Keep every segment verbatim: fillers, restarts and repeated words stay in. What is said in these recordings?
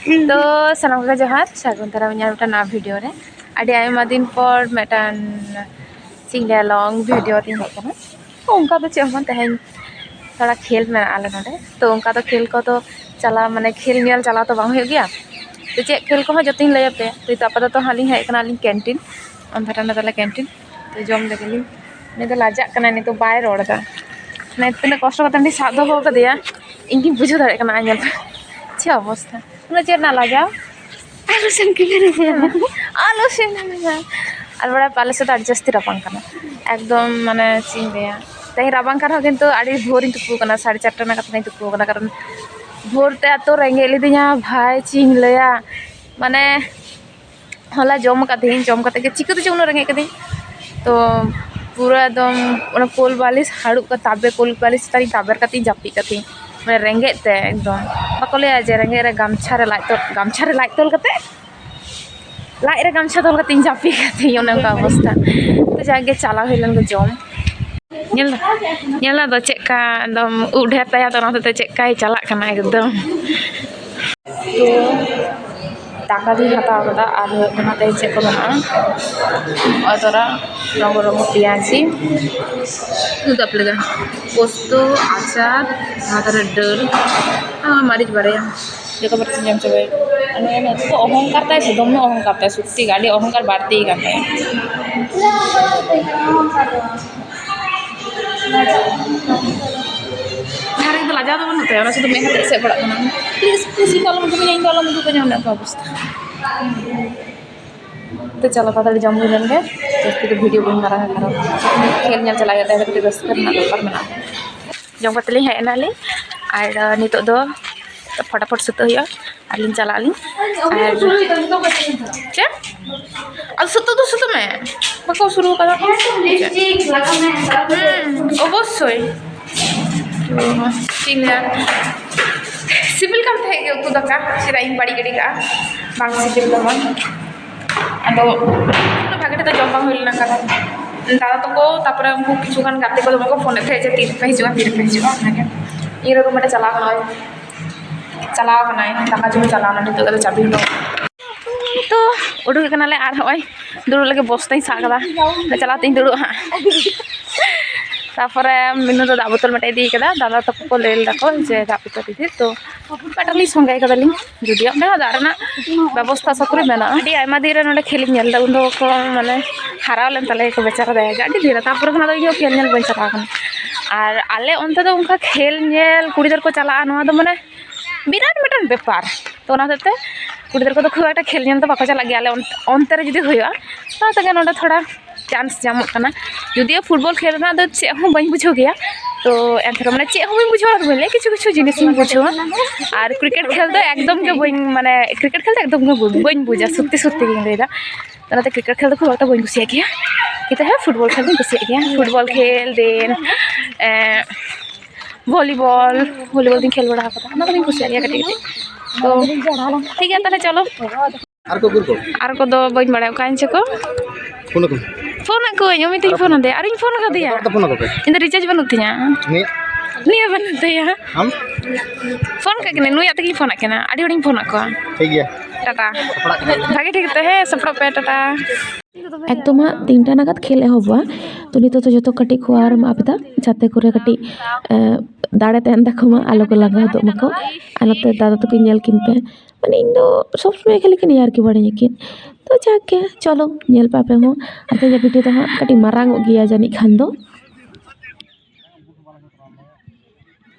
ᱛᱚ ᱥᱟᱱᱟᱢ ᱠᱚᱜᱮ ᱡᱚᱦᱟᱨ, ᱥᱟᱹᱜᱩᱱ ᱫᱟᱨᱟᱢ ᱤᱧᱟᱹᱜ ᱢᱤᱫᱴᱟᱝ ᱱᱟᱣᱟ ᱵᱷᱤᱰᱤᱭᱳ ᱨᱮ᱾ ᱟᱹᱰᱤ ᱟᱭᱢᱟ ᱫᱤᱱ ᱯᱚᱨ ᱢᱤᱫᱴᱟᱝ, ᱪᱮᱫ ᱤᱧ ᱞᱟᱹᱭᱟ, ᱞᱚᱝ ᱵᱷᱤᱰᱤᱭᱳ ᱛᱤᱧ ᱦᱮᱡ ᱟᱠᱟᱱᱟ᱾ ᱚᱱᱠᱟ ᱫᱚ ᱪᱮᱫ ᱦᱚᱸ ᱵᱟᱝ, ᱛᱮᱦᱮᱧ ᱛᱷᱚᱲᱟ ᱠᱷᱮᱞ ᱢᱮᱱᱟᱜᱼᱟ ᱟᱞᱮ ᱱᱚᱰᱮ, ᱛᱚ ᱚᱱᱠᱟ ᱫᱚ ᱠᱷᱮᱞ ᱠᱚᱫᱚ ᱪᱟᱞᱟᱣ, ᱢᱟᱱᱮ ᱠᱷᱮᱞ ᱧᱮᱞ ᱪᱟᱞᱟᱣ ᱛᱚ ᱵᱟᱝ ᱦᱩᱭᱩᱜ ᱜᱮᱭᱟ᱾ ᱛᱚ ᱪᱮᱫ ᱠᱷᱮᱞ ᱠᱚᱦᱚᱸ ᱡᱚᱛᱚᱧ ᱞᱟᱹᱭ ᱟᱯᱮᱭᱟ᱾ ᱛᱚ ᱟᱯᱟᱛᱚᱛᱚ ᱦᱟᱸᱜ ᱞᱤᱧ ᱦᱮᱡ ᱟᱠᱟᱱᱟ ᱟᱹᱞᱤᱧ ᱠᱮᱱᱴᱤᱱ, ᱚᱱᱟ ᱫᱷᱟᱨᱮ ᱨᱮ ᱛᱟᱞᱮ ᱠᱮᱱᱴᱤᱱ᱾ ᱛᱚ ᱡᱚᱢ ᱞᱮᱜᱮ ᱞᱤᱧ᱾ ᱩᱱᱤ ᱫᱚ ᱞᱟᱡᱟᱜ ᱠᱟᱱᱟᱭ, ᱱᱤᱛᱚᱜ ᱵᱟᱭ ᱨᱚᱲ ᱮᱫᱟ᱾ ᱢᱟᱱᱮ ᱛᱤᱱᱟᱹᱜ ᱠᱚᱥᱴᱚ ᱠᱟᱛᱮ ᱩᱱᱤ ᱥᱟᱵ ᱫᱚᱦᱚ ᱠᱟᱫᱮᱭᱟ, ᱤᱧ ᱜᱤᱧ ᱵᱩᱡᱷᱟᱹᱣ ᱫᱟᱲᱮᱭᱟᱜ ᱠᱟᱱᱟ᱾ ᱧᱮᱞ ᱯᱮ ᱪᱮᱫ ᱚᱵᱚᱥᱛᱷᱟ, ᱩᱱᱟᱹᱜ ᱪᱮᱫ ᱨᱮᱱᱟᱜ ᱞᱟᱡᱟᱣ? ᱟᱞᱚ ᱥᱮᱱ ᱠᱟᱹᱢᱤ ᱨᱮ᱾ ᱟᱞᱚ ᱥᱮᱱ ᱠᱟᱹᱢᱤ ᱨᱮ᱾ ᱟᱨ ᱵᱟᱲᱟᱭ ᱯᱮ, ᱟᱞᱮ ᱥᱮᱫ ᱫᱚ ᱟᱹᱰᱤ ᱡᱟᱹᱥᱛᱤ ᱨᱟᱵᱟᱝ ᱠᱟᱱᱟ ᱮᱠᱫᱚᱢ, ᱢᱟᱱᱮ ᱪᱮᱫ ᱤᱧ ᱞᱟᱹᱭᱟ, ᱛᱮᱦᱮᱧ ᱨᱟᱵᱟᱝ ᱠᱟᱱ ᱨᱮᱦᱚᱸ ᱠᱤᱱᱛᱩ ᱟᱹᱰᱤ ᱵᱷᱳᱨᱤᱧ ᱛᱩᱯᱩ ᱟᱠᱟᱱᱟ, ᱥᱟᱲᱮ ᱪᱟᱨᱴᱟ ᱨᱮᱱᱟᱜ ᱠᱟᱛᱷᱟ ᱛᱤᱧ ᱛᱩᱯᱩ ᱟᱠᱟᱱᱟ, ᱠᱟᱨᱚᱱ ᱵᱷᱳᱨ ᱛᱮ ᱮᱛᱚ ᱨᱮᱸᱜᱮᱡ ᱞᱤᱫᱤᱧᱟ ᱵᱷᱟᱭ, ᱪᱮᱫ ᱤᱧ ᱞᱟᱹᱭᱟ, ᱢᱟᱱᱮ ᱦᱚᱞᱟ ᱡᱚᱢ ᱟᱠᱟᱫ ᱛᱟᱦᱮᱸᱧ, ᱡᱚᱢ ᱠᱟᱛᱮ ᱜᱮ ᱪᱤᱠᱟᱹᱛᱮ ᱪᱚ ᱩᱱᱟᱹᱜ ᱨᱮᱸᱜᱮᱡ ᱠᱤᱫᱤᱧ᱾ ᱛᱚ ᱯᱩᱨᱟᱹ ᱮᱠᱫᱚᱢ ᱚᱱᱟ ᱠᱳᱞ ᱵᱟᱞᱤᱥ ᱦᱟᱹᱨᱩᱵ ᱠᱟᱛᱮ, ᱛᱟᱵᱮ ᱠᱳᱞ ᱵᱟᱞᱤᱥ ᱪᱮᱛᱟᱱ ᱨᱤᱧ ᱛᱟᱵᱮᱨ ᱠᱟᱛᱮᱧ ᱡᱟᱹᱯᱤᱫ ᱠᱟᱛᱮᱧ, ᱢᱟᱱᱮ ᱨᱮᱸᱜᱮᱡ ᱛᱮ ᱮᱠᱫᱚᱢ᱾ ᱵᱟᱠᱚ ᱞᱟᱹᱭᱟ ᱡᱮ ᱨᱮᱸᱜᱮᱡ ᱨᱮ ᱜᱟᱢᱪᱷᱟ ᱨᱮ ᱞᱟᱡ ᱛᱚᱞ, ᱜᱟᱢᱪᱷᱟ ᱨᱮ ᱞᱟᱡ ᱛᱚᱞ ᱠᱟᱛᱮ, ᱞᱟᱡ ᱨᱮ ᱜᱟᱢᱪᱷᱟ ᱛᱚᱞ ᱠᱟᱛᱮᱧ ᱡᱟᱹᱯᱤᱫ ᱠᱟᱛᱮᱧ, ᱚᱱᱮ ᱚᱱᱠᱟ ᱚᱵᱚᱥᱛᱷᱟ᱾ ᱛᱚ ᱡᱟᱜᱮ ᱪᱟᱞᱟᱣ ᱦᱩᱭ ᱞᱮᱱ ᱜᱮ ᱡᱚᱢ᱾ ᱧᱮᱞ ᱫᱟ, ᱧᱮᱞ ᱫᱟ ᱫᱚ ᱪᱮᱫᱠᱟ ᱮᱠᱫᱚᱢ ᱩᱵ ᱰᱷᱮᱨ ᱛᱟᱭᱟ, ᱛᱚ ᱚᱱᱟ ᱦᱚᱛᱮᱡ ᱛᱮ ᱪᱮᱫᱠᱟᱭ ᱪᱟᱞᱟᱜ ᱠᱟᱱᱟ ᱮᱠᱫᱚᱢ᱾ ᱛᱚ ᱫᱟᱠᱟ ᱫᱚᱧ ᱦᱟᱛᱟᱣ ᱠᱟᱫᱟ, ᱟᱨ ᱦᱩᱭᱩᱜ ᱠᱟᱱᱟ ᱛᱮᱦᱮᱧ ᱪᱮᱫ ᱠᱚ ᱢᱮᱱᱟᱜᱼᱟ, ᱚᱭ ᱛᱚᱨᱟ ᱨᱚᱝᱜᱚ ᱨᱚᱝᱜᱚ ᱯᱮᱸᱭᱟᱡᱤ, ᱩᱫᱩᱜ ᱟᱯᱮ ᱞᱮᱠᱟ, ᱯᱳᱥᱛᱳ, ᱟᱪᱟᱨ, ᱚᱱᱟ ᱛᱟᱨᱟ ᱰᱟᱹᱞ, ᱟᱨ ᱢᱟᱹᱨᱤᱪ ᱵᱟᱨᱭᱟ, ᱡᱚᱛᱚ ᱢᱟᱹᱨᱤᱪ ᱤᱧ ᱡᱚᱢ ᱪᱟᱵᱟᱭᱟ᱾ ᱟᱨ ᱱᱩᱭ ᱱᱤᱛᱚᱜ ᱫᱚ ᱚᱦᱚᱝᱠᱟᱨ ᱛᱟᱭ ᱥᱮ, ᱫᱚᱢᱮ ᱚᱦᱚᱝᱠᱟᱨ ᱛᱟᱭ, ᱥᱚᱛᱛᱤ ᱜᱮ ᱟᱹᱰᱤ ᱚᱦᱚᱝᱠᱟᱨ ᱵᱟᱹᱲᱛᱤ ᱠᱟᱱ ᱛᱟᱭᱟ᱾ ᱡᱟᱦᱟᱸ ᱨᱮᱫᱚ ᱞᱟᱡᱟᱣ ᱫᱚ ᱵᱟᱹᱱᱩᱜ ᱛᱟᱭᱟ, ᱚᱱᱟ ᱥᱩᱫᱷᱩ ᱢᱮᱫ ᱦᱚᱛᱮᱫ ᱮᱥᱮᱫ ᱵᱟᱲᱟᱜ ᱠᱟᱱᱟ᱾ ᱯᱞᱤᱡ, ᱯᱞᱤᱡ, ᱤᱧ ᱫᱚ ᱟᱞᱚᱢ ᱩᱫᱩᱜᱟᱹᱧᱟ, ᱤᱧ ᱫᱚ ᱟᱞᱚᱢ ᱩᱫᱩᱜᱟᱹᱧᱟ, ᱚᱱᱮ ᱚᱱᱠᱟ ᱚᱵᱚᱥᱛᱷᱟ᱾ ᱛᱚ ᱪᱚᱞᱚ ᱛᱟᱲᱟᱛᱟᱲᱤ ᱡᱚᱢ ᱦᱩᱭ ᱞᱮᱱ ᱜᱮ, ᱡᱟᱹᱥᱛᱤ ᱫᱚ ᱵᱷᱤᱰᱤᱭᱳ ᱵᱟᱹᱧ ᱢᱟᱨᱟᱝᱟ, ᱠᱟᱨᱚᱱ ᱠᱷᱮᱞ ᱧᱮᱞ ᱪᱟᱞᱟᱜ ᱦᱩᱭᱩᱜ ᱛᱟᱦᱮᱸ, ᱠᱟᱹᱴᱤᱡ ᱨᱟᱹᱥᱠᱟᱹ ᱨᱮᱱᱟᱜ ᱵᱮᱯᱟᱨ ᱢᱮᱱᱟᱜᱼᱟ᱾ ᱡᱚᱢ ᱠᱟᱛᱮ ᱞᱤᱧ ᱦᱮᱡ ᱮᱱᱟᱞᱤᱧ, ᱟᱨ ᱱᱤᱛᱚᱜ ᱫᱚ ᱯᱷᱚᱴᱟᱯᱷᱚᱴ ᱥᱩᱛᱟᱹᱜ ᱦᱩᱭᱩᱜᱼᱟ, ᱟᱨ ᱞᱤᱧ ᱪᱟᱞᱟᱜ ᱟᱹᱞᱤᱧ᱾ ᱟᱨ ᱪᱮᱫ? ᱟᱫᱚ ᱥᱩᱛᱟᱹᱜ ᱫᱚ ᱥᱩᱛᱟᱹᱜ ᱢᱮ, ᱵᱟᱠᱚ ᱥᱩᱨᱩ ᱠᱟᱫᱟ᱾ ᱦᱩᱸ, ᱚᱵᱚᱥᱥᱳᱭ᱾ ᱛᱚ, ᱪᱮᱫ ᱤᱧ ᱞᱟᱹᱭᱟ? ᱥᱤᱵᱤᱞ ᱠᱟᱱ ᱛᱟᱦᱮᱸᱫ ᱜᱮ ᱩᱛᱩ ᱫᱟᱠᱟ, ᱪᱮᱫᱟᱜ ᱤᱧ ᱵᱟᱹᱲᱤᱡ ᱜᱤᱰᱤ ᱠᱟᱜᱼᱟ? ᱵᱟᱝ ᱥᱤᱵᱤᱞ ᱛᱟᱢᱟ᱾ ᱟᱫᱚ ᱩᱱᱟᱹᱜ ᱵᱷᱟᱜᱮ ᱴᱷᱤᱠ ᱫᱚ ᱡᱚᱢ ᱵᱟᱝ ᱦᱩᱭ ᱞᱮᱱᱟ, ᱠᱟᱨᱚᱱ ᱫᱟᱫᱟ ᱛᱟᱠᱚ, ᱛᱟᱨᱯᱚᱨᱮ ᱩᱱᱠᱩ ᱠᱤᱪᱷᱩ ᱜᱟᱱ ᱜᱟᱛᱮ ᱠᱚ ᱫᱚᱢᱮ ᱠᱚ ᱯᱷᱳᱱᱮᱫ ᱛᱟᱦᱮᱸᱫ ᱡᱮ ᱛᱤᱨᱮᱯᱮ ᱦᱤᱡᱩᱜᱼᱟ, ᱛᱤᱨᱮᱯᱮ ᱦᱤᱡᱩᱜᱼᱟ, ᱚᱱᱟᱜᱮ᱾ ᱤᱧ ᱨᱩᱢ ᱢᱮᱴᱮ ᱪᱟᱞᱟᱣ ᱠᱟᱱᱟ, ᱳᱭ ᱪᱟᱞᱟᱣ ᱠᱟᱱᱟᱭ, ᱫᱟᱠᱟ ᱡᱚᱢ ᱪᱟᱞᱟᱣ ᱱᱟ, ᱱᱤᱛᱚᱜ ᱟᱫᱚ ᱪᱟᱵᱤ ᱦᱚᱴᱚ᱾ ᱛᱚ ᱩᱰᱩᱠ ᱠᱟᱱᱟᱞᱮ, ᱟᱨ ᱦᱚᱸᱜᱼᱚᱭ ᱫᱩᱲᱩᱵ ᱞᱟᱹᱜᱤᱫ ᱵᱚᱥᱛᱟᱧ ᱥᱟᱵ ᱠᱟᱫᱟ, ᱪᱟᱞᱟᱣ ᱛᱤᱧ ᱫᱩᱲᱩᱵ ᱦᱟᱸᱜ᱾ ᱛᱟᱨᱯᱚᱨᱮ ᱢᱤᱱᱩ ᱫᱚ ᱫᱟᱜ ᱵᱳᱛᱚᱞ ᱢᱤᱫᱴᱮᱡ ᱤᱫᱤ ᱠᱟᱫᱟ, ᱫᱟᱫᱟ ᱛᱟᱠᱚ ᱠᱚ ᱞᱟᱹᱭ ᱞᱮᱫᱟ ᱠᱚ ᱡᱮ ᱫᱟᱜ ᱵᱳᱛᱚᱞ ᱤᱫᱤ, ᱛᱚ ᱢᱤᱫᱴᱟᱝ ᱞᱤᱧ ᱥᱚᱸᱜᱮ ᱠᱟᱫᱟᱞᱤᱧ᱾ ᱡᱩᱫᱤᱭᱳ ᱚᱸᱰᱮ ᱦᱚᱸ ᱫᱟᱜ ᱨᱮᱱᱟᱜ ᱵᱮᱵᱚᱥᱛᱷᱟ ᱥᱩᱠᱨᱤ ᱢᱮᱱᱟᱜᱼᱟ᱾ ᱟᱹᱰᱤ ᱟᱭᱢᱟ ᱫᱤᱱ ᱨᱮ ᱱᱚᱰᱮ ᱠᱷᱮᱞᱤᱧ ᱧᱮᱞ ᱮᱫᱟ, ᱩᱱ ᱫᱚ ᱠᱚ ᱢᱟᱱᱮ ᱦᱟᱨᱟᱣ ᱞᱮᱱ ᱛᱟᱞᱮᱭᱟ ᱠᱚ ᱵᱮᱪᱟᱨᱟ ᱫᱟᱭᱟ ᱜᱮ ᱟᱹᱰᱤ ᱫᱤᱱ ᱨᱮ᱾ ᱛᱟᱨᱯᱚᱨᱮ ᱠᱷᱚᱱᱟᱜ ᱫᱚ ᱤᱧ ᱦᱚᱸ ᱠᱷᱮᱞ ᱧᱮᱞ ᱵᱟᱹᱧ ᱪᱟᱞᱟᱣ ᱠᱟᱱᱟ᱾ ᱟᱨ ᱟᱞᱮ ᱚᱱᱛᱮ ᱫᱚ ᱚᱱᱠᱟ ᱠᱷᱮᱞ ᱧᱮᱞ ᱠᱩᱲᱤ ᱜᱤᱫᱟᱹᱨ ᱠᱚ ᱪᱟᱞᱟᱜᱼᱟ, ᱱᱚᱣᱟ ᱫᱚ ᱢᱟᱱᱮ ᱵᱤᱨᱟᱴ ᱢᱤᱫᱴᱮᱱ ᱵᱮᱯᱟᱨ᱾ ᱛᱚ ᱚᱱᱟ ᱦᱚᱛᱮᱡ ᱛᱮ ᱠᱩᱲᱤ ᱜᱤᱫᱟᱹᱨ ᱠᱚᱫᱚ ᱠᱷᱩᱵ ᱮᱠᱴᱟ ᱠᱷᱮᱞ ᱧᱮᱞ ᱫᱚ ᱵᱟᱠᱚ ᱪᱟᱞᱟᱜ ᱜᱮᱭᱟ ᱟᱞᱮ ᱚᱱ-, ᱚᱱᱛᱮ ᱨᱮ ᱡᱩᱫᱤ ᱦᱩᱭᱩᱜᱼᱟ, ᱛᱚ ᱚᱱᱟ ᱛᱮᱜᱮ ᱱᱚᱰᱮ ᱛᱷᱚᱲᱟ ᱪᱟᱱᱥ ᱧᱟᱢᱚᱜ ᱠᱟᱱᱟ᱾ ᱡᱩᱫᱤᱭᱳ ᱯᱷᱩᱴᱵᱚᱞ ᱠᱷᱮᱞ ᱨᱮᱱᱟᱜ ᱫᱚ ᱪᱮᱫ ᱦᱚᱸ ᱵᱟᱹᱧ ᱵᱩᱡᱷᱟᱹᱣ ᱜᱮᱭᱟ, ᱛᱚ ᱮᱱᱛᱮ ᱨᱮᱦᱚᱸ ᱢᱟᱱᱮ ᱪᱮᱫ ᱦᱚᱸ ᱵᱟᱹᱧ ᱵᱩᱡᱷᱟᱹᱣᱟ ᱫᱚ ᱵᱟᱹᱧ ᱞᱟᱹᱭᱟ, ᱠᱤᱪᱷᱩ ᱠᱤᱪᱷᱩ ᱡᱤᱱᱤᱥ ᱤᱧ ᱵᱩᱡᱷᱟᱹᱣᱟ᱾ ᱟᱨ ᱠᱨᱤᱠᱮᱴ ᱠᱷᱮᱞ ᱫᱚ ᱮᱠᱫᱚᱢ ᱜᱮ ᱵᱟᱹᱧ, ᱢᱟᱱᱮ ᱠᱨᱤᱠᱮᱴ ᱠᱷᱮᱞ ᱫᱚ ᱮᱠᱫᱚᱢ ᱜᱮ ᱵᱟᱹᱧ, ᱵᱟᱹᱧ ᱵᱩᱡᱟ, ᱥᱚᱛᱛᱤ ᱥᱚᱛᱛᱤ ᱜᱤᱧ ᱞᱟᱹᱭᱫᱟ᱾ ᱚᱱᱟᱛᱮ ᱠᱨᱤᱠᱮᱴ ᱠᱷᱮᱞ ᱫᱚ ᱠᱷᱩᱵ ᱮᱠᱴᱟ ᱵᱟᱹᱧ ᱠᱩᱥᱤᱭᱟᱜ ᱜᱮᱭᱟ, ᱠᱤᱱᱛᱩ ᱦᱮᱸ ᱯᱷᱩᱴᱵᱚᱞ ᱠᱷᱮᱞ ᱫᱚᱧ ᱠᱩᱥᱤᱭᱟᱜ ᱜᱮᱭᱟ᱾ ᱯᱷᱩᱴᱵᱚᱞ ᱠᱷᱮᱞ ᱫᱮᱱ ᱵᱷᱚᱞᱤᱵᱚᱞ, ᱵᱷᱚᱞᱤᱵᱚᱞ ᱫᱚᱧ ᱠᱷᱮᱞ ᱵᱟᱲᱟ ᱟᱠᱟᱫᱟ, ᱚᱱᱟ ᱠᱚᱫᱚᱧ ᱠᱩᱥᱤᱭᱟᱜ ᱜᱮᱭᱟ ᱠᱟᱹᱴᱤᱡ ᱠᱟᱹᱴᱤᱡ᱾ ᱛᱚ ᱴᱷᱤᱠ ᱜᱮᱭᱟ, ᱛᱟᱦᱚᱞᱮ ᱪᱚᱞᱚ᱾ ᱟᱨ ᱠᱚ ᱩᱠᱩᱨ ᱠᱚ? ᱟᱨ ᱠᱚᱫᱚ ᱵᱟᱹᱧ ᱵᱟᱲᱟᱭᱟ ᱚᱠᱟᱭᱮᱱ ᱪᱚᱠᱚ᱾ ᱯᱷᱳᱱ ᱟᱠᱚ? ᱯᱷᱳᱱ ᱟᱠᱚᱣᱟᱹᱧ, ᱚᱢᱤᱛᱤᱧ ᱯᱷᱳᱱ ᱟᱫᱮᱭᱟ, ᱟᱨᱤᱧ ᱯᱷᱳᱱ ᱟᱠᱟᱫᱮᱭᱟ᱾ ᱡᱚᱛᱚ ᱦᱚᱲ ᱛᱮ ᱯᱷᱳᱱ ᱟᱠᱚ ᱯᱮ᱾ ᱤᱧ ᱫᱚ ᱨᱤᱪᱟᱨᱡᱽ ᱵᱟᱹᱱᱩᱜ ᱛᱤᱧᱟ᱾ ᱱᱩᱭᱟᱜ? ᱱᱩᱭᱟᱜ ᱵᱟᱹᱱᱩᱜ ᱛᱟᱭᱟ᱾ ᱟᱢ? ᱯᱷᱳᱱ ᱠᱟᱜ ᱠᱟᱹᱱᱟᱹᱧ, ᱱᱩᱭᱟᱜ ᱛᱮᱜᱮᱧ ᱯᱷᱳᱱ ᱟᱜ ᱠᱟᱱᱟ, ᱟᱹᱰᱤ ᱦᱚᱲᱤᱧ ᱯᱷᱳᱱ ᱟᱫ ᱠᱚᱣᱟ᱾ ᱴᱷᱤᱠ ᱜᱮᱭᱟ᱾ ᱴᱟᱴᱟ᱾ ᱥᱟᱯᱲᱟᱜ ᱠᱟᱱᱟ᱾ ᱵᱷᱟᱜᱮ ᱴᱷᱤᱠ ᱛᱮ, ᱦᱮᱸ, ᱥᱟᱯᱲᱟᱜ ᱯᱮ, ᱴᱟᱴᱟ᱾ ᱮᱠᱫᱚᱢ ᱦᱟᱸᱜ ᱛᱤᱱᱴᱟ ᱱᱟᱜᱟᱫ ᱠᱷᱮᱞ ᱮᱦᱚᱵᱚᱜᱼᱟ᱾ ᱛᱚ ᱱᱤᱛᱚᱜ ᱫᱚ ᱡᱚᱛᱚ ᱠᱟᱹᱴᱤᱡ ᱠᱚ ᱟᱨ ᱢᱟ ᱟᱯᱮ ᱫᱟ ᱡᱟᱛᱮ ᱠᱚᱨᱮ ᱠᱟᱹᱴᱤᱡ, ᱮ, ᱫᱟᱲᱮ ᱛᱟᱦᱮᱱ ᱛᱟᱠᱚ ᱢᱟ, ᱟᱞᱚ ᱠᱚ ᱞᱟᱸᱜᱟ ᱦᱚᱫᱚᱜ ᱢᱟᱠᱚ᱾ ᱟᱨ ᱱᱚᱛᱮ ᱫᱟᱫᱟ ᱛᱟᱠᱚᱧ ᱧᱮᱞ ᱠᱤᱱ ᱯᱮ, ᱢᱟᱱᱮ ᱤᱧ ᱫᱚ ᱥᱚᱵᱽ ᱥᱚᱢᱚᱭ ᱠᱷᱟᱹᱞᱤ ᱠᱤᱱ ᱭᱟᱨᱠᱤ ᱵᱟᱲᱟᱧᱟ ᱠᱤᱱ᱾ ᱛᱚ ᱡᱟᱠ ᱜᱮ, ᱪᱚᱞᱚ ᱧᱮᱞ ᱯᱮ ᱟᱯᱮ ᱦᱚᱸ᱾ ᱟᱨ ᱛᱮᱦᱮᱧᱟᱜ ᱵᱷᱤᱰᱤᱭᱳ ᱫᱚ ᱦᱟᱸᱜ ᱠᱟᱹᱴᱤᱡ ᱢᱟᱨᱟᱝ ᱚᱜ ᱜᱮᱭᱟ ᱡᱟᱹᱱᱤᱡ ᱠᱷᱟᱱ ᱫᱚ᱾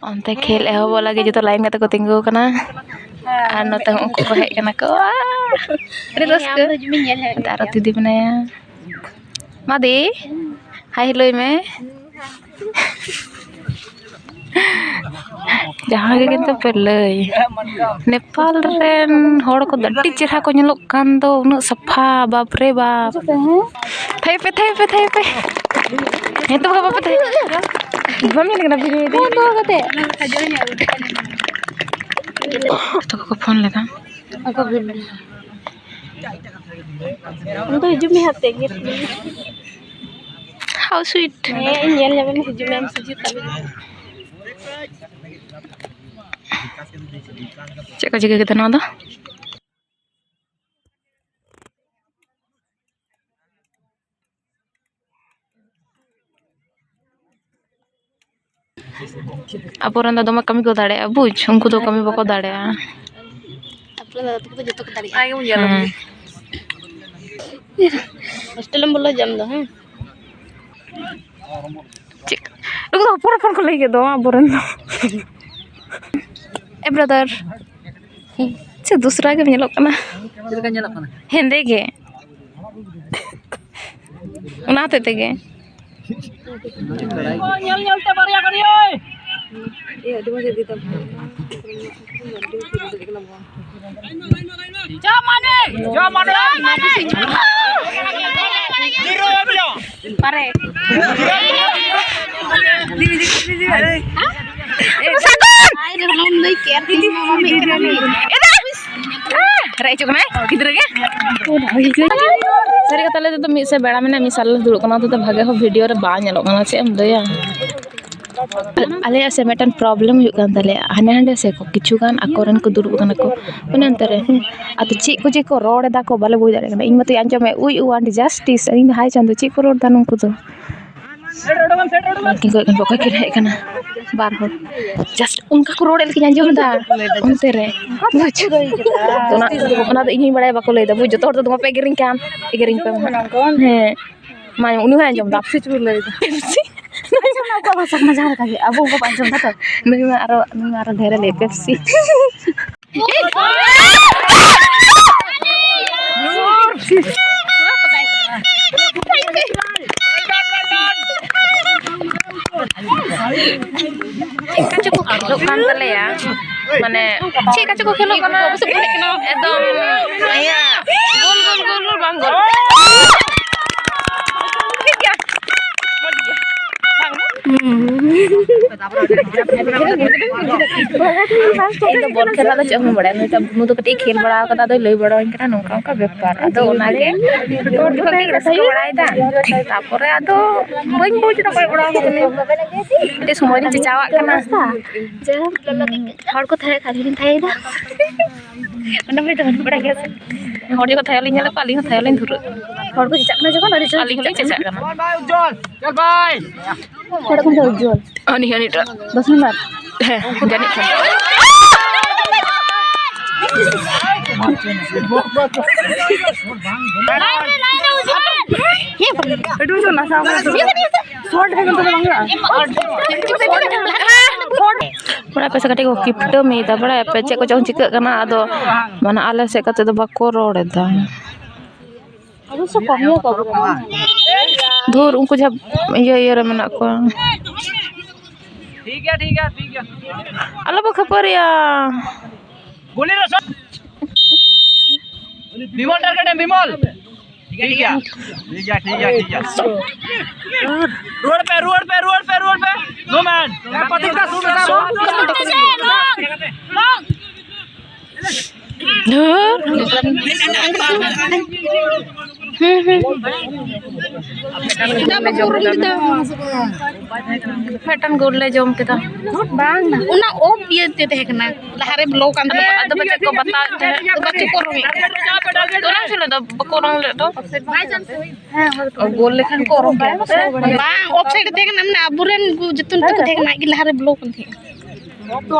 ᱚᱱᱛᱮ ᱠᱷᱮᱞ ᱮᱦᱚᱵᱚᱜ ᱞᱟᱹᱜᱤᱫ ᱡᱚᱛᱚ ᱞᱟᱭᱤᱱ ᱠᱟᱛᱮ ᱠᱚ ᱛᱤᱸᱜᱩ ᱟᱠᱟᱱᱟ᱾ ᱟᱨ ᱱᱚᱛᱮ ᱦᱚᱸ ᱩᱱᱠᱩ ᱠᱚ ᱦᱮᱡ ᱠᱟᱱᱟ ᱠᱚ᱾ ᱟᱨ ᱟᱹᱰᱤ ᱨᱟᱹᱥᱠᱟᱹ᱾ ᱱᱚᱛᱮ ᱟᱨᱚ ᱫᱤᱫᱤ ᱢᱮᱱᱟᱭᱟ᱾ ᱢᱟᱫᱤ, ᱦᱟᱭ ᱦᱮᱞᱳᱭ ᱢᱮ᱾ ᱡᱟᱦᱟᱸ ᱜᱮ ᱠᱤᱱᱛᱩ ᱯᱮ ᱞᱟᱹᱭ, ᱱᱮᱯᱟᱞ ᱨᱮᱱ ᱦᱚᱲ ᱠᱚᱫᱚ ᱟᱹᱰᱤ ᱪᱮᱦᱨᱟ ᱠᱚ ᱧᱮᱞᱚᱜ ᱠᱟᱱ ᱫᱚ, ᱩᱱᱟᱹᱜ ᱥᱟᱯᱷᱟ, ᱵᱟᱯ ᱨᱮ ᱵᱟᱯ᱾ ᱛᱷᱟᱭᱚ ᱯᱮ, ᱛᱷᱟᱭᱚ ᱯᱮ, ᱛᱷᱟᱭᱚ ᱯᱮ᱾ ᱦᱮᱸ ᱛᱚ ᱵᱟᱵᱟ ᱯᱮ ᱛᱷᱟᱭᱚ᱾ ᱵᱟᱢ ᱧᱮᱞ ᱠᱟᱱᱟ ᱵᱷᱤᱰᱤᱭᱳ ᱫᱚ? ᱯᱷᱳᱱ ᱫᱚᱦᱚ ᱠᱟᱛᱮ᱾ ᱚᱠᱚᱭ ᱠᱚᱠᱚ ᱯᱷᱳᱱ ᱞᱮᱫᱟ? ᱟᱠᱚ ᱵᱷᱤᱰᱤᱭᱳ᱾ ᱩᱱᱤ ᱫᱚ ᱦᱤᱡᱩᱜ ᱢᱮ ᱦᱟᱸᱜ ᱛᱮᱜᱮ᱾ How sweet. ᱦᱮᱸ, ᱤᱧ ᱧᱮᱞ ᱧᱟᱢᱮᱢ, ᱦᱤᱡᱩᱜ ᱢᱮ ᱟᱢ ᱥᱩᱡᱤᱛ ᱛᱟᱞᱤᱧ᱾ ᱪᱮᱫ ᱠᱚ ᱪᱤᱠᱟᱹ ᱠᱮᱫᱟ ᱱᱚᱣᱟ ᱫᱚ? ᱟᱵᱚᱨᱮᱱ ᱫᱚ ᱫᱚᱢᱮ ᱠᱟᱹᱢᱤ ᱠᱚ ᱫᱟᱲᱮᱭᱟᱜᱼᱟ, ᱵᱩᱡᱽ, ᱩᱱᱠᱩ ᱫᱚ ᱠᱟᱹᱢᱤ ᱵᱟᱠᱚ ᱫᱟᱲᱮᱭᱟᱜᱼᱟ᱾ ᱟᱯᱮ ᱫᱚ ᱡᱚᱛᱚ ᱠᱚ ᱫᱟᱲᱮᱭᱟᱜᱼᱟ᱾ ᱦᱮᱸ᱾ ᱦᱳᱥᱴᱮᱞ ᱮᱢ ᱵᱚᱞᱚ ᱦᱤᱡᱩᱜᱼᱟ ᱟᱢ ᱫᱚ, ᱦᱮᱸ? ᱪᱮᱫ? ᱱᱩᱠᱩ ᱫᱚ ᱦᱚᱯᱚᱱ ᱦᱚᱯᱚᱱ ᱠᱚ ᱞᱟᱹᱭ ᱠᱮᱫ ᱫᱚ ᱟᱵᱚᱨᱮᱱ ᱫᱚ᱾ ᱮ brother, ᱪᱮᱫ ᱫᱩᱥᱨᱟ ᱜᱮᱢ ᱧᱮᱞᱚᱜ ᱠᱟᱱᱟ᱾ ᱪᱮᱫ ᱞᱮᱠᱟ ᱧᱮᱞᱚᱜ ᱠᱟᱱᱟ? ᱦᱮᱸᱫᱮ ᱜᱮ᱾ ᱚᱱᱟ ᱦᱚᱛᱮᱡ ᱛᱮᱜᱮ᱾ ᱧᱮᱞ ᱧᱮᱞ ᱛᱮ ᱵᱟᱨᱭᱟ ᱜᱟᱹᱰᱤ᱾ ᱨᱮᱡ ᱦᱚᱪᱚᱜ ᱠᱟᱱᱟᱭ ᱜᱤᱫᱽᱨᱟᱹ ᱜᱮ᱾ ᱥᱟᱹᱨᱤ ᱠᱟᱛᱷᱟ ᱞᱟᱹᱭ ᱛᱮᱫᱚ ᱢᱤᱫ ᱥᱮᱫ ᱵᱮᱲᱟ ᱢᱮᱱᱟᱜᱼᱟ, ᱢᱤᱫ ᱥᱟᱞ ᱞᱮ ᱫᱩᱲᱩᱵ ᱠᱟᱱᱟ, ᱚᱱᱟ ᱦᱚᱛᱮᱡ ᱛᱮ ᱵᱷᱟᱜᱮ ᱦᱚᱸ video ᱨᱮ ᱵᱟᱝ ᱧᱮᱞᱚᱜ ᱠᱟᱱᱟ, ᱪᱮᱫ ᱮᱢ ᱞᱟᱹᱭᱟ᱾ ᱟᱞᱮᱭᱟᱜ ᱥᱮ ᱢᱤᱫᱴᱮᱱ problem ᱦᱩᱭᱩᱜ ᱠᱟᱱ ᱛᱟᱞᱮᱭᱟ, ᱦᱟᱱᱮ ᱦᱟᱸᱰᱮ ᱥᱮ ᱠᱚ ᱠᱤᱪᱷᱩ ᱜᱟᱱ ᱟᱠᱚᱨᱮᱱ ᱠᱚ ᱫᱩᱲᱩᱵ ᱠᱟᱱᱟ ᱠᱚ, ᱚᱱᱮ ᱚᱱᱛᱮ ᱨᱮ, ᱦᱮᱸ, ᱟᱫᱚ ᱪᱮᱫ ᱠᱚ ᱡᱮ ᱠᱚ ᱨᱚᱲ ᱮᱫᱟ ᱠᱚ, ᱵᱟᱞᱮ ᱵᱩᱡᱽ ᱫᱟᱲᱮᱭᱟᱜ ᱠᱟᱱᱟ᱾ ᱤᱧ ᱢᱟᱛᱚᱧ ᱟᱸᱡᱚᱢᱮᱫ, "We want justice", ᱤᱧ ᱫᱚ, "ᱦᱟᱭ ᱪᱟᱸᱫᱚ, ᱪᱮᱫ ᱠᱚ ᱨᱚᱲ ᱮᱫᱟ ᱱᱩᱠᱩ ᱫᱚ?" ᱩᱱᱠᱤᱱ ᱠᱚ ᱚᱠᱚᱭ ᱠᱤᱱ ᱦᱮᱡ ᱟᱠᱟᱱᱟ, ᱵᱟᱨ ᱦᱚᱲ, just ᱚᱱᱠᱟ ᱠᱚ ᱨᱚᱲᱮᱫ ᱞᱮᱠᱟᱧ ᱟᱸᱡᱚᱢ ᱮᱫᱟ ᱚᱱᱛᱮ ᱨᱮ, ᱵᱩᱡᱽ? ᱚᱱᱟ, ᱚᱱᱟ ᱫᱚ ᱤᱧ ᱦᱚᱸᱧ ᱵᱟᱲᱟᱭᱟ, ᱵᱟᱠᱚ ᱞᱟᱹᱭ ᱮᱫᱟ, ᱵᱩᱡᱽ? ᱡᱚᱛᱚ ᱦᱚᱲ ᱫᱚ ᱫᱚᱢᱮ ᱯᱮ ᱮᱜᱮᱨᱤᱧ ᱠᱟᱱ, ᱮᱜᱮᱨᱤᱧ ᱯᱮ ᱢᱟ ᱦᱟᱸᱜ᱾ ᱦᱮᱸ, ᱢᱟ ᱩᱱᱤ ᱦᱚᱸᱭ ᱟᱸᱡᱚᱢ ᱮᱫᱟ᱾ ᱯᱮᱯᱥᱤ ᱪᱚᱠᱚ ᱞᱟᱹᱭ ᱮᱫᱟ᱾ ᱯᱮᱯᱥᱤ? ᱟᱪᱪᱷᱟ, ᱚᱱᱟ ᱟᱠᱚᱣᱟᱜ ᱵᱷᱟᱥᱟ ᱠᱟᱱᱟ, ᱡᱟᱦᱟᱸ ᱞᱮᱠᱟ ᱜᱮ, ᱟᱵᱚ ᱩᱱᱠᱩ ᱵᱚ ᱟᱸᱡᱚᱢ ᱮᱫᱟ ᱛᱚ᱾ ᱱᱩᱭ ᱢᱟ ᱟᱨᱚ, ᱱᱩᱭ ᱢᱟ ᱟᱨᱚ ᱰᱷᱮᱨᱮ ᱞᱟᱹᱭ, ᱯᱮᱯᱥᱤ᱾ ᱪᱮᱫ ᱠᱚᱪᱚ ᱠᱚ ᱠᱷᱮᱞᱳᱜ ᱠᱟᱱ ᱛᱟᱞᱮᱭᱟ, ᱢᱟᱱᱮ ᱪᱮᱫ ᱠᱚᱪᱚ ᱠᱚ ᱠᱷᱮᱞᱳᱜ ᱠᱟᱱᱟ, ᱮᱠᱫᱚᱢ ᱤᱭᱟᱹ ᱜᱳᱞ ᱜᱳᱞ ᱜᱳᱞ ᱜᱳᱞ ᱵᱟᱝ ᱜᱳᱞ᱾ ᱴᱷᱤᱠ ᱜᱮᱭᱟ, ᱢᱚᱡᱽ ᱜᱮᱭᱟ, ᱵᱟᱝ ᱜᱳᱞ᱾ ᱤᱧ ᱫᱚ ᱵᱚᱞ ᱠᱷᱮᱞ ᱫᱚ ᱪᱮᱫ ᱦᱚᱸ ᱵᱟᱲᱟᱭᱟ, ᱱᱩᱭᱴᱟᱜ ᱵᱩᱱᱩ ᱫᱚ ᱠᱟᱹᱴᱤᱡ ᱮ ᱠᱷᱮᱞ ᱵᱟᱲᱟ ᱠᱟᱫᱟ, ᱟᱫᱚᱭ ᱞᱟᱹᱭ ᱵᱟᱲᱟᱣᱟᱹᱧ ᱠᱟᱱᱟ ᱱᱚᱝᱠᱟ ᱚᱱᱠᱟ ᱵᱮᱯᱟᱨ, ᱟᱫᱚ ᱚᱱᱟᱜᱮ ᱦᱚᱲ ᱠᱚ ᱠᱟᱹᱴᱤᱡ ᱨᱟᱹᱥᱠᱟᱹ ᱵᱟᱲᱟᱭᱮᱫᱟ᱾ ᱛᱟᱯᱚᱨᱮ ᱟᱫᱚ ᱵᱟᱹᱧ ᱵᱩᱡᱽ ᱮᱫᱟ ᱚᱠᱚᱭ ᱚᱲᱟᱜ ᱦᱚᱲ ᱠᱟᱹᱱᱟᱹᱧ, ᱠᱟᱹᱴᱤᱡ ᱥᱚᱢᱚᱭ ᱨᱤᱧ ᱪᱮᱪᱟᱣᱟᱜ ᱠᱟᱱᱟ᱾ ᱡᱟᱭᱦᱳᱠ, ᱦᱚᱲ ᱠᱚ ᱛᱟᱦᱮᱸ ᱠᱷᱟᱱ ᱤᱧ ᱛᱟᱦᱮᱸᱭᱮᱱᱟ᱾ ᱚᱱᱟ ᱢᱤᱫ ᱫᱚ ᱵᱟᱹᱧ ᱵᱟᱲᱟᱭ ᱜᱮᱭᱟ ᱥᱮ᱾ ᱦᱚᱲ ᱡᱚᱠᱷᱚᱱ ᱛᱷᱟᱭᱚ ᱞᱤᱧ ᱧᱮᱞ ᱠᱚᱣᱟ, ᱟᱹᱞᱤᱧ ᱦᱚᱸ ᱛᱷᱟᱭᱚ ᱞᱤᱧ ᱫᱷᱩᱨᱟᱹᱜ ᱠᱟᱱᱟ᱾ ᱦᱚᱲ ᱠᱚ ᱪᱮᱪᱟᱜ ᱠᱟᱱᱟ ᱡᱚᱠᱷᱚᱱ, ᱟᱹᱰᱤ ᱡᱳᱨ ᱟᱹᱞᱤᱧ ᱦᱚᱸᱞᱤᱧ ᱪᱮᱪᱟᱜ ᱠᱟᱱᱟ᱾ ᱚᱠᱚᱭ ᱠᱚ ᱢᱮᱛᱟᱜᱼᱟ ᱩᱡᱽᱡᱚᱞ? ᱦᱟᱹᱱᱤ, ᱦᱟᱹᱱᱤᱴᱟᱜ᱾ ᱫᱚᱥ ᱱᱟᱢᱵᱟᱨ᱾ ᱦᱮᱸ, ᱡᱟᱹᱱᱤᱡ ᱠᱷᱟᱱ᱾ ᱟᱹᱰᱤ ᱡᱳᱨ ᱱᱟᱥᱟᱣ ᱠᱟᱱᱟ᱾ ᱥᱚᱴ ᱜᱮ ᱱᱚᱛᱮ ᱫᱚ ᱵᱟᱝ ᱦᱩᱭᱩᱜᱼᱟ᱾ ᱵᱟᱲᱟᱭ ᱯᱮ ᱥᱮ ᱠᱟᱹᱴᱤᱡ ᱠᱚ ᱠᱤᱯᱴᱟᱹ ᱢᱮᱭᱮᱫᱟ, ᱵᱟᱲᱟᱭ ᱯᱮ ᱪᱮᱫ ᱠᱚᱪᱚᱝ ᱪᱤᱠᱟᱹᱜ ᱠᱟᱱᱟ᱾ ᱟᱫᱚ ᱢᱟᱱᱮ ᱟᱞᱮ ᱥᱮᱫ ᱠᱟᱛᱮ ᱫᱚ ᱵᱟᱠᱚ ᱨᱚᱲ ᱮᱫᱟ᱾ ᱚᱵᱚᱥᱥᱚ ᱠᱚᱢ ᱜᱮᱭᱟ ᱠᱚ ᱟᱵᱚ ᱠᱷᱚᱱ᱾ ᱫᱷᱩᱨ, ᱩᱱᱠᱩ ᱡᱟᱦᱟᱸ ᱤᱭᱟᱹ, ᱤᱭᱟᱹ ᱨᱮ ᱢᱮᱱᱟᱜ ᱠᱚᱣᱟ᱾ ᱴᱷᱤᱠ ᱜᱮᱭᱟ, ᱴᱷᱤᱠ ᱜᱮᱭᱟ, ᱴᱷᱤᱠ ᱜᱮᱭᱟ᱾ ᱟᱞᱚ ᱵᱚ ᱠᱷᱟᱹᱯᱟᱹᱨᱤᱭᱟ᱾ ᱜᱩᱞᱤ ᱨᱮ ᱥᱚᱴ᱾ ᱵᱤᱢᱚᱞ ᱴᱟᱨᱜᱮᱴ ᱮᱢ, ᱵᱤᱢᱚᱞ᱾ ᱴᱷᱤᱠ ᱜᱮᱭᱟ, ᱴᱷᱤᱠ ᱜᱮᱭᱟ, ᱴᱷᱤᱠ ᱜᱮᱭᱟ, ᱴᱷᱤᱠ ᱜᱮᱭᱟ᱾ ᱨᱩᱣᱟᱹᱲ ᱯᱮ, ᱨᱩᱣᱟᱹᱲ ᱯᱮ, ᱨᱩᱣᱟᱹᱲ ᱯᱮ, ᱨᱩᱣᱟᱹᱲ ᱯᱮ᱾ ᱱᱳ ᱢᱮᱱ᱾ ᱯᱟᱛᱤᱠ ᱫᱟ, ᱥᱩᱨ ᱨᱮ ᱫᱟ, ᱥᱩᱨ ᱨᱮ ᱫᱟ᱾ ᱫᱷᱩᱨ᱾ ᱦᱩᱸ, ᱦᱩᱸ᱾ ᱢᱤᱫᱴᱟᱝ ᱜᱳᱞ ᱞᱮ ᱡᱚᱢ ᱠᱮᱫᱟ᱾ ᱵᱟᱝ, ᱚᱱᱟ ᱚᱯᱷ ᱤᱭᱟᱹ ᱛᱮ ᱛᱟᱦᱮᱸ ᱠᱟᱱᱟ, ᱞᱟᱦᱟᱨᱮ ᱵᱞᱚᱠ ᱠᱟᱱ ᱛᱟᱦᱮᱸ᱾ ᱟᱫᱚ ᱯᱟᱪᱮᱫ ᱠᱚ ᱵᱟᱛᱟᱣᱮᱫ ᱛᱟᱦᱮᱸᱫ᱾ ᱵᱟᱪᱚ ᱠᱚ ᱨᱚᱝ ᱮᱫ᱾ ᱚᱱᱟ ᱪᱮᱫ ᱞᱟᱹᱜᱤᱫ ᱵᱟᱠᱚ ᱨᱚᱝ ᱞᱮᱫ ᱫᱚ? ᱚ, ᱜᱳᱞ ᱞᱮᱠᱷᱟᱱ ᱠᱚ ᱚᱨᱚᱝ ᱜᱮᱭᱟ᱾ ᱵᱟᱝ, ᱚᱯᱷ ᱥᱟᱭᱤᱰ ᱛᱟᱦᱮᱸ ᱠᱟᱱᱟ, ᱢᱟᱱᱮ ᱟᱵᱚᱨᱮᱱ ᱩᱱᱠᱩ ᱡᱚᱛᱚ ᱠᱚ ᱛᱟᱦᱮᱸ ᱠᱟᱱᱟ, ᱟᱡ ᱜᱮ ᱞᱟᱦᱟᱨᱮ ᱵᱞᱚᱠ ᱠᱟᱱ ᱛᱟᱦᱮᱸᱫ᱾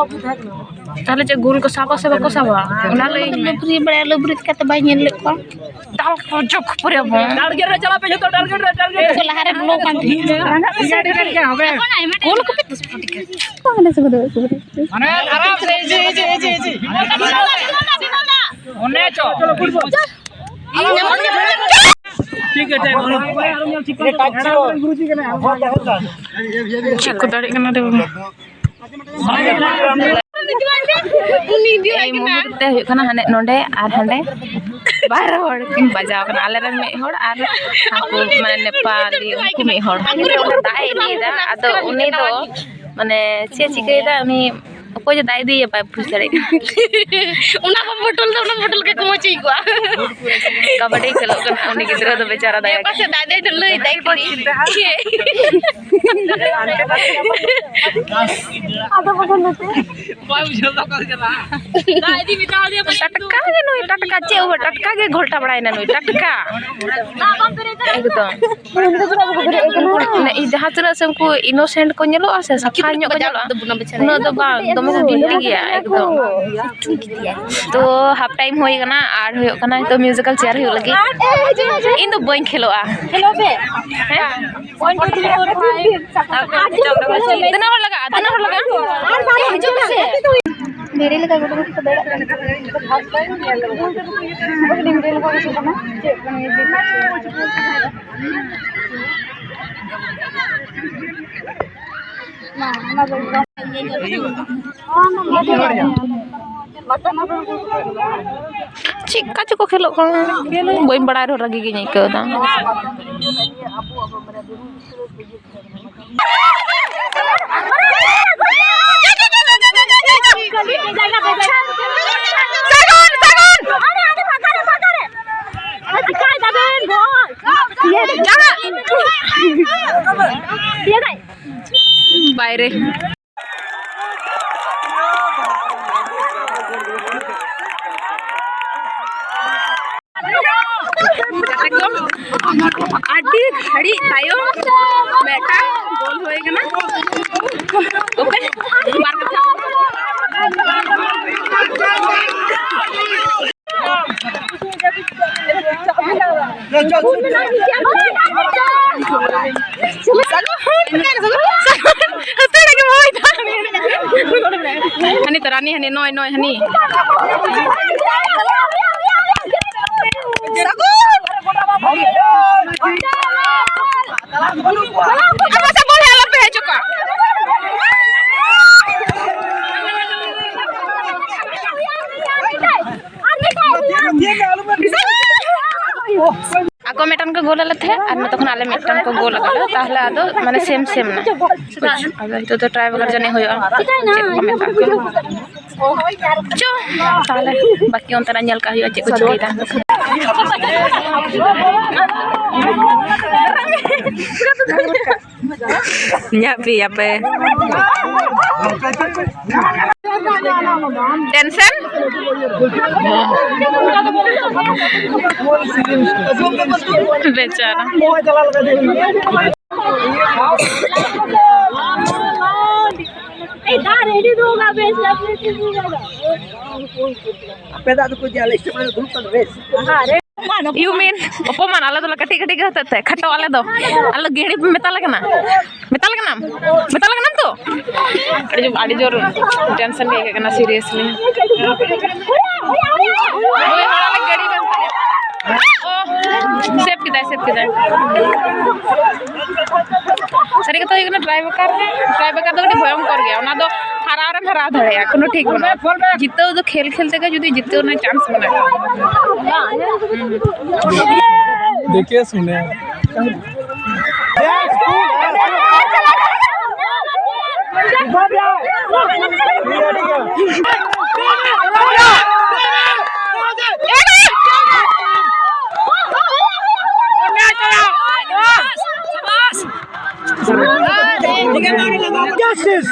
ᱛᱟᱦᱞᱮ ᱪᱮᱫ ᱜᱳᱞ ᱠᱚ ᱥᱟᱵᱟ ᱥᱮ ᱵᱟᱠᱚ ᱥᱟᱵᱟ? ᱚᱱᱟ ᱞᱟᱹᱭ ᱢᱮ᱾ ᱞᱟᱹᱵᱽᱨᱤ ᱵᱟᱲᱟᱭᱟ, ᱞᱟᱹᱵᱽᱨᱤ ᱪᱤᱠᱟᱹᱛᱮ ᱵᱟᱭ ᱧᱮᱞ ᱞᱮᱫ ᱠᱚᱣᱟ? ᱫᱟᱞ ᱠᱚ ᱡᱚᱠ ᱯᱚᱨᱮ ᱵᱚᱱ᱾ ᱴᱟᱨᱜᱮᱴ ᱨᱮ ᱪᱟᱞᱟᱜ ᱯᱮ ᱡᱚᱛᱚ, ᱴᱟᱨᱜᱮᱴ ᱨᱮ, ᱴᱟᱨᱜᱮᱴ ᱨᱮ᱾ ᱩᱱᱠᱩ ᱞᱟᱦᱟᱨᱮ ᱵᱞᱚᱠ ᱠᱟᱱ ᱛᱟᱦᱮᱸᱫ᱾ ᱜᱳᱞ ᱠᱚᱯᱮ ᱫᱩᱥ ᱯᱷᱩᱴ ᱠᱟᱱ᱾ ᱢᱟᱱᱮ ᱟᱨᱟᱢ ᱥᱮ, ᱤᱡᱤ, ᱤᱡᱤ, ᱤᱡᱤ, ᱤᱡᱤ᱾ ᱚᱱᱮ ᱪᱚ᱾ ᱴᱷᱤᱠ ᱟᱪᱷᱮ, ᱵᱚᱞᱚ᱾ ᱪᱮᱫ ᱠᱚ ᱫᱟᱲᱮᱜ ᱠᱟᱱᱟ ᱨᱮ ᱵᱟᱵᱟ? ᱩᱱᱤ ᱤᱫᱤ ᱮᱭ ᱠᱟᱱᱟ᱾ ᱢᱩᱦᱩᱨᱛᱮ ᱦᱩᱭᱩᱜ ᱠᱟᱱᱟ ᱦᱟᱱᱮ ᱱᱚᱰᱮ ᱟᱨ ᱦᱟᱸᱰᱮ ᱵᱟᱨ ᱦᱚᱲ ᱠᱤᱱ ᱵᱟᱡᱟᱣ ᱠᱟᱱᱟ, ᱟᱞᱮ ᱨᱮᱱ ᱢᱤᱫ ᱦᱚᱲ ᱟᱨ ᱦᱟᱹᱱᱠᱩ ᱢᱟᱱᱮ ᱱᱮᱯᱟᱞᱤ ᱩᱱᱠᱩ ᱢᱤᱫ ᱦᱚᱲ᱾ ᱫᱟᱜ ᱮ ᱤᱫᱤᱭᱮᱫᱟ, ᱟᱫᱚ ᱩᱱᱤ ᱫᱚ ᱢᱟᱱᱮ ᱪᱮᱫ ᱪᱤᱠᱟᱹᱭᱮᱫᱟ ᱩᱱᱤ, ᱚᱠᱚᱭ ᱡᱮ ᱫᱟᱜ ᱤᱫᱤᱭᱮᱭᱟ ᱵᱟᱭ ᱵᱩᱡᱽ ᱫᱟᱲᱮᱭᱟᱜ ᱠᱟᱱᱟ᱾ ᱚᱱᱟ ᱠᱚ ᱵᱚᱴᱚᱞ ᱫᱚ, ᱚᱱᱟ ᱵᱚᱴᱚᱞ ᱜᱮ ᱠᱚᱢᱚ ᱪᱮᱫ ᱠᱚᱣᱟ᱾ ᱠᱟᱵᱟᱰᱤ ᱠᱷᱮᱞᱚᱜ ᱠᱟᱱᱟ ᱩᱱᱤ ᱜᱤᱫᱽᱨᱟᱹ ᱫᱚ ᱵᱮᱪᱟᱨᱟ ᱫᱟᱭᱟ ᱚᱠᱟ ᱥᱮᱫ ᱫᱟᱜ ᱫᱟᱭ ᱞᱟᱹᱭ ᱫᱟᱭ ᱠᱩᱲᱤ᱾ ᱟᱫᱚ ᱵᱟᱠᱷᱟᱱ ᱱᱚᱛᱮ᱾ ᱴᱟᱴᱠᱟ ᱜᱮ ᱱᱩᱭ, ᱴᱟᱴᱠᱟ ᱪᱮᱫ ᱦᱚᱸ, ᱴᱟᱴᱠᱟ ᱜᱮ ᱜᱷᱚᱞᱴᱟ ᱵᱟᱲᱟᱭᱮᱱᱟ ᱱᱩᱭ, ᱴᱟᱴᱠᱟ᱾ ᱮᱠᱫᱚᱢ᱾ ᱢᱟᱱᱮ, ᱤᱧ ᱡᱟᱦᱟᱸ ᱛᱤᱱᱟᱹᱜ ᱥᱮ ᱩᱱᱠᱩ innocent ᱠᱚ ᱧᱮᱞᱚᱜᱼᱟ ᱥᱮ, ᱥᱟᱯᱷᱟ ᱧᱚᱜ ᱠᱚ ᱧᱮᱞᱚᱜᱼᱟ, ᱩᱱᱟᱹᱜ ᱫᱚ ᱵᱟᱝ, ᱫᱚᱢᱮ ᱠᱚ ᱵᱷᱤᱱᱴᱤ ᱜᱮᱭᱟ ᱮᱠᱫᱚᱢ᱾ ᱛᱚ, half time ᱦᱩᱭ ᱠᱟᱱᱟ ᱟᱨ ᱦᱩᱭᱩᱜ ᱠᱟᱱᱟ ᱱᱤᱛᱚᱜ musical chair ᱦᱩᱭᱩᱜ ᱞᱟᱹᱜᱤᱫ᱾ ᱤᱧ ᱫᱚ ᱵᱟᱹᱧ ᱠᱷᱮᱞᱳᱜᱼᱟ᱾ ᱦᱮᱸ? ᱛᱤᱱᱟᱹᱜ ᱦᱚᱲ ᱞᱟᱜᱟᱜᱼᱟ? ᱛᱤᱱᱟᱹᱜ ᱦᱚᱲ ᱞᱟᱜᱟᱜᱼᱟ? ᱵᱷᱤᱲᱤ ᱞᱮᱠᱟ ᱜᱩᱰᱩ ᱜᱩᱰᱩ ᱠᱚ ᱫᱟᱹᱲᱟᱜ ᱠᱟᱱᱟ᱾ ᱪᱮᱫᱠᱟ ᱪᱚᱠᱚ ᱠᱷᱮᱞᱳᱜ ᱠᱟᱱᱟ, ᱵᱟᱹᱧ ᱵᱟᱲᱟᱭ ᱨᱮᱦᱚᱸ ᱨᱟᱹᱜᱤ ᱜᱤᱧ ᱟᱹᱭᱠᱟᱹᱣ ᱮᱫᱟ᱾ ᱵᱟᱭᱨᱮ᱾ ᱟᱹᱰᱤ ᱜᱷᱟᱹᱲᱤᱡ ᱛᱟᱭᱚᱢ ᱢᱤᱫᱴᱟᱝ ᱜᱳᱞ ᱦᱩᱭ ᱠᱟᱱᱟ᱾ ᱚᱠᱚᱭ? ᱵᱟᱨ ᱠᱟᱴᱷᱟ᱾ ᱦᱟᱹᱱᱤ ᱛᱚ ᱨᱟᱱᱤ, ᱦᱟᱹᱱᱤ ᱱᱚᱭ, ᱱᱚᱭ, ᱦᱟᱹᱱᱤ᱾ ᱟᱨ ᱵᱟᱥᱟ ᱵᱚᱞ ᱦᱮᱡ ᱟᱞᱚᱯᱮ ᱦᱮᱡ ᱦᱚᱪᱚ ᱠᱚᱣᱟ᱾ ᱟᱠᱚ ᱢᱤᱫᱴᱟᱝ ᱠᱚ ᱜᱳᱞ ᱟᱞᱮ ᱛᱟᱦᱮᱸᱫ ᱟᱨ ᱱᱚᱛᱮ ᱠᱷᱚᱱ ᱟᱞᱮ ᱢᱤᱫᱴᱟᱝ ᱠᱚ ᱜᱳᱞ ᱟᱠᱟᱫᱟ, ᱛᱟᱦᱚᱞᱮ ᱟᱫᱚ ᱢᱟᱱᱮ ᱥᱮᱢ ᱥᱮᱢ ᱱᱟ᱾ ᱟᱫᱚ ᱱᱤᱛᱚᱜ ᱫᱚ ᱴᱨᱟᱭ ᱵᱮᱠᱟᱨ ᱡᱟᱹᱱᱤᱡ ᱦᱩᱭᱩᱜᱼᱟ, ᱪᱮᱫ ᱠᱚ ᱢᱮᱛᱟᱜ ᱠᱟᱱᱟ᱾ ᱪᱚ, ᱛᱟᱦᱚᱞᱮ ᱵᱟᱹᱠᱤ ᱚᱱᱛᱮᱱᱟᱜ ᱧᱮᱞ ᱠᱟᱜ ᱦᱩᱭᱩᱜᱼᱟ, ᱪᱮᱫ ᱠᱚ ᱪᱤᱠᱟᱹᱭᱮᱫᱟ᱾ ᱧᱟᱯᱤᱭᱟᱯᱮ᱾ ᱴᱮᱱᱥᱮᱱ? ᱵᱮᱪᱟᱨᱟ᱾ ᱟᱯᱮ ᱫᱟᱜ ᱫᱚᱠᱚ ᱡᱮ ᱟᱞᱮ ᱥᱴᱮᱰᱤᱭᱟᱢ ᱨᱮ ᱫᱩᱲᱩᱵ ᱠᱟᱱᱟ, ᱵᱮᱥ᱾ You mean ᱚᱯᱚᱢᱟᱱ? ᱟᱞᱮ ᱫᱚᱞᱮ ᱠᱟᱹᱴᱤᱡ ᱠᱟᱹᱴᱤᱡ ᱜᱮ ᱦᱚᱛᱮᱡ ᱛᱮ ᱠᱷᱟᱴᱚ ᱟᱞᱮ ᱫᱚ᱾ ᱟᱞᱮ ᱫᱚ ᱜᱤᱦᱲᱤ ᱯᱮ ᱢᱮᱛᱟ ᱞᱮ ᱠᱟᱱᱟ? ᱢᱮᱛᱟ ᱞᱮ ᱠᱟᱱᱟᱢ? ᱢᱮᱛᱟ ᱞᱮ ᱠᱟᱱᱟᱢ ᱛᱚ? ᱟᱹᱰᱤ ᱡᱳᱨ, ᱟᱹᱰᱤ ᱡᱳᱨ ᱴᱮᱱᱥᱮᱱ ᱜᱮ ᱟᱹᱭᱠᱟᱹᱜ ᱠᱟᱱᱟ, seriously᱾ ᱳᱭ ᱦᱚᱲ ᱟᱞᱮ ᱜᱟᱹᱰᱤ ᱵᱟᱝ᱾ ᱚ, ᱥᱮᱵᱷ ᱠᱮᱫᱟᱭ, ᱥᱮᱵᱷ ᱠᱮᱫᱟᱭ᱾ ᱥᱟᱹᱨᱤ ᱠᱟᱛᱷᱟ ᱦᱩᱭᱩᱜ ᱠᱟᱱᱟ, ᱴᱨᱟᱭ ᱵᱮᱠᱟᱨ, ᱴᱨᱟᱭ ᱵᱮᱠᱟᱨ ᱫᱚ ᱠᱟᱹᱴᱤᱡ ᱵᱷᱚᱭᱚᱝᱠᱚᱨ ᱜᱮᱭᱟ᱾ ᱚᱱᱟ ᱫᱚ ᱦᱟᱨᱟᱣ ᱨᱮᱢ ᱦᱟᱨᱟᱣ ᱫᱟᱲᱮᱭᱟᱜᱼᱟ, ᱠᱳᱱᱳ ᱴᱷᱤᱠ ᱵᱟᱹᱱᱩᱜᱼᱟ᱾ ᱡᱤᱛᱟᱹᱣ ᱫᱚ ᱠᱷᱮᱞ ᱠᱷᱮᱞ ᱛᱮᱜᱮ ᱡᱩᱫᱤ ᱡᱤᱛᱟᱹᱣ ᱨᱮᱱᱟᱜ ᱪᱟᱱᱥ ᱢᱮᱱᱟᱜᱼᱟ᱾ ᱫᱮᱠᱷᱮ ᱥᱩᱱᱮ᱾ Justice!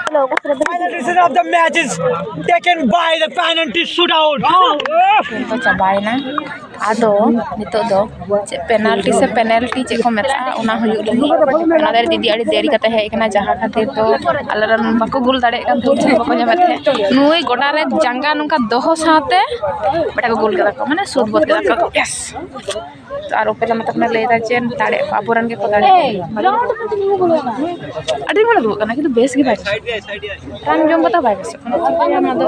Final decision of the match is taken by the penalty shootout. ᱠᱷᱮᱞ ᱫᱚ ᱪᱟᱵᱟᱭᱮᱱᱟ᱾ ᱟᱫᱚ ᱱᱤᱛᱚᱜ ᱫᱚ ᱪᱮᱫ ᱯᱮᱱᱟᱞᱴᱤ ᱥᱮ ᱯᱮᱱᱟᱞᱴᱤ ᱪᱮᱫ ᱠᱚ ᱢᱮᱛᱟᱜᱼᱟ, ᱚᱱᱟ ᱦᱩᱭᱩᱜ ᱞᱟᱹᱜᱤᱫ᱾ ᱚᱱᱟ ᱫᱚ ᱫᱤᱫᱤ ᱟᱹᱰᱤ ᱫᱮᱨᱤ ᱠᱟᱛᱮ ᱦᱮᱡ ᱟᱠᱟᱱᱟ, ᱡᱟᱦᱟᱸ ᱠᱷᱟᱹᱛᱤᱨ ᱫᱚ ᱟᱞᱮ ᱨᱮᱱ ᱵᱟᱠᱚ ᱜᱳᱞ ᱫᱟᱲᱮᱭᱟᱜ ᱠᱟᱱ ᱛᱟᱦᱮᱸ, ᱵᱟᱠᱚ ᱧᱟᱢᱮᱫ ᱛᱟᱦᱮᱸᱫ᱾ ᱱᱩᱭ ᱜᱚᱰᱟ ᱨᱮ ᱡᱟᱸᱜᱟ ᱱᱚᱝᱠᱟ ᱫᱚᱦᱚ ᱥᱟᱶᱛᱮ ᱢᱤᱫᱴᱟᱝ ᱠᱚ ᱜᱳᱞ ᱠᱮᱫᱟ ᱠᱚ, ᱢᱟᱱᱮ ᱥᱳᱫᱷ ᱜᱚᱫ ᱠᱮᱫᱟ ᱠᱚ᱾ Yes! ᱛᱚ ᱟᱨ ᱚᱯᱮᱞᱟ ᱢᱟᱛᱚ ᱠᱷᱚᱱᱮ ᱞᱟᱹᱭᱫᱟ ᱡᱮ ᱫᱟᱲᱮ ᱟᱠᱚ, ᱟᱵᱚᱨᱮᱱ ᱜᱮᱠᱚ ᱫᱟᱲᱮ ᱟᱠᱚ᱾ ᱟᱹᱰᱤ ᱢᱚᱡᱽ ᱩᱫᱩᱜ ᱠᱟᱱᱟ, ᱠᱤᱱᱛᱩ ᱵᱮᱥ ᱜᱮ ᱵᱟᱭ ᱨᱟᱱ ᱡᱚᱢ ᱠᱟᱛᱮ ᱵᱟᱭ ᱵᱮᱥᱚᱜ ᱠᱟᱱᱟ᱾ ᱪᱤᱠᱟᱹᱭᱟ ᱚᱱᱟ ᱫᱚ?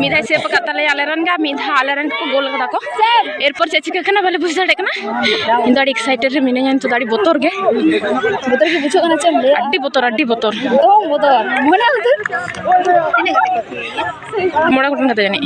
ᱢᱤᱫ ᱫᱷᱟᱣ ᱥᱮᱵᱷ ᱟᱠᱟᱫ ᱛᱟᱞᱮᱭᱟ ᱟᱞᱮ ᱨᱮᱱ ᱜᱮ, ᱢᱤᱫ ᱫᱷᱟᱣ ᱟᱞᱮ ᱨᱮᱱ ᱠᱚ ᱜᱳᱞ ᱠᱟᱫᱟ ᱠᱚ᱾ ᱮᱨᱯᱚᱨ ᱪᱮᱫ ᱪᱤᱠᱟᱹ ᱠᱟᱱᱟ ᱵᱟᱞᱮ ᱵᱩᱡᱽ ᱫᱟᱲᱮᱭᱟᱜ ᱠᱟᱱᱟ᱾ ᱤᱧ ᱫᱚ ᱟᱹᱰᱤ ᱮᱠᱥᱟᱭᱴᱮᱰ ᱨᱮ ᱢᱤᱱᱟᱹᱧᱟ ᱱᱤᱛᱚᱜ ᱫᱚ, ᱟᱹᱰᱤ ᱵᱚᱛᱚᱨ ᱜᱮ᱾ ᱵᱚᱛᱚᱨ ᱜᱮ ᱵᱩᱡᱷᱟᱹᱜ ᱠᱟᱱᱟ᱾ ᱪᱮᱫ ᱮᱢ ᱞᱟᱹᱭᱟ? ᱟᱹᱰᱤ ᱵᱚᱛᱚᱨ, ᱟᱹᱰᱤ ᱵᱚᱛᱚᱨ᱾ ᱱᱤᱛᱚᱜ ᱦᱚᱸ ᱵᱚᱛᱚᱨ᱾ ᱢᱚᱱᱮ ᱩᱛᱟᱹᱨ᱾ ᱛᱤᱱᱟᱹᱜ ᱠᱟᱛᱮ ᱠᱚ ᱠᱤᱨᱤᱧᱟ? ᱢᱚᱬᱮ ᱜᱚᱴᱮᱱ ᱠᱟᱛᱮ ᱡᱟᱹᱱᱤᱡ᱾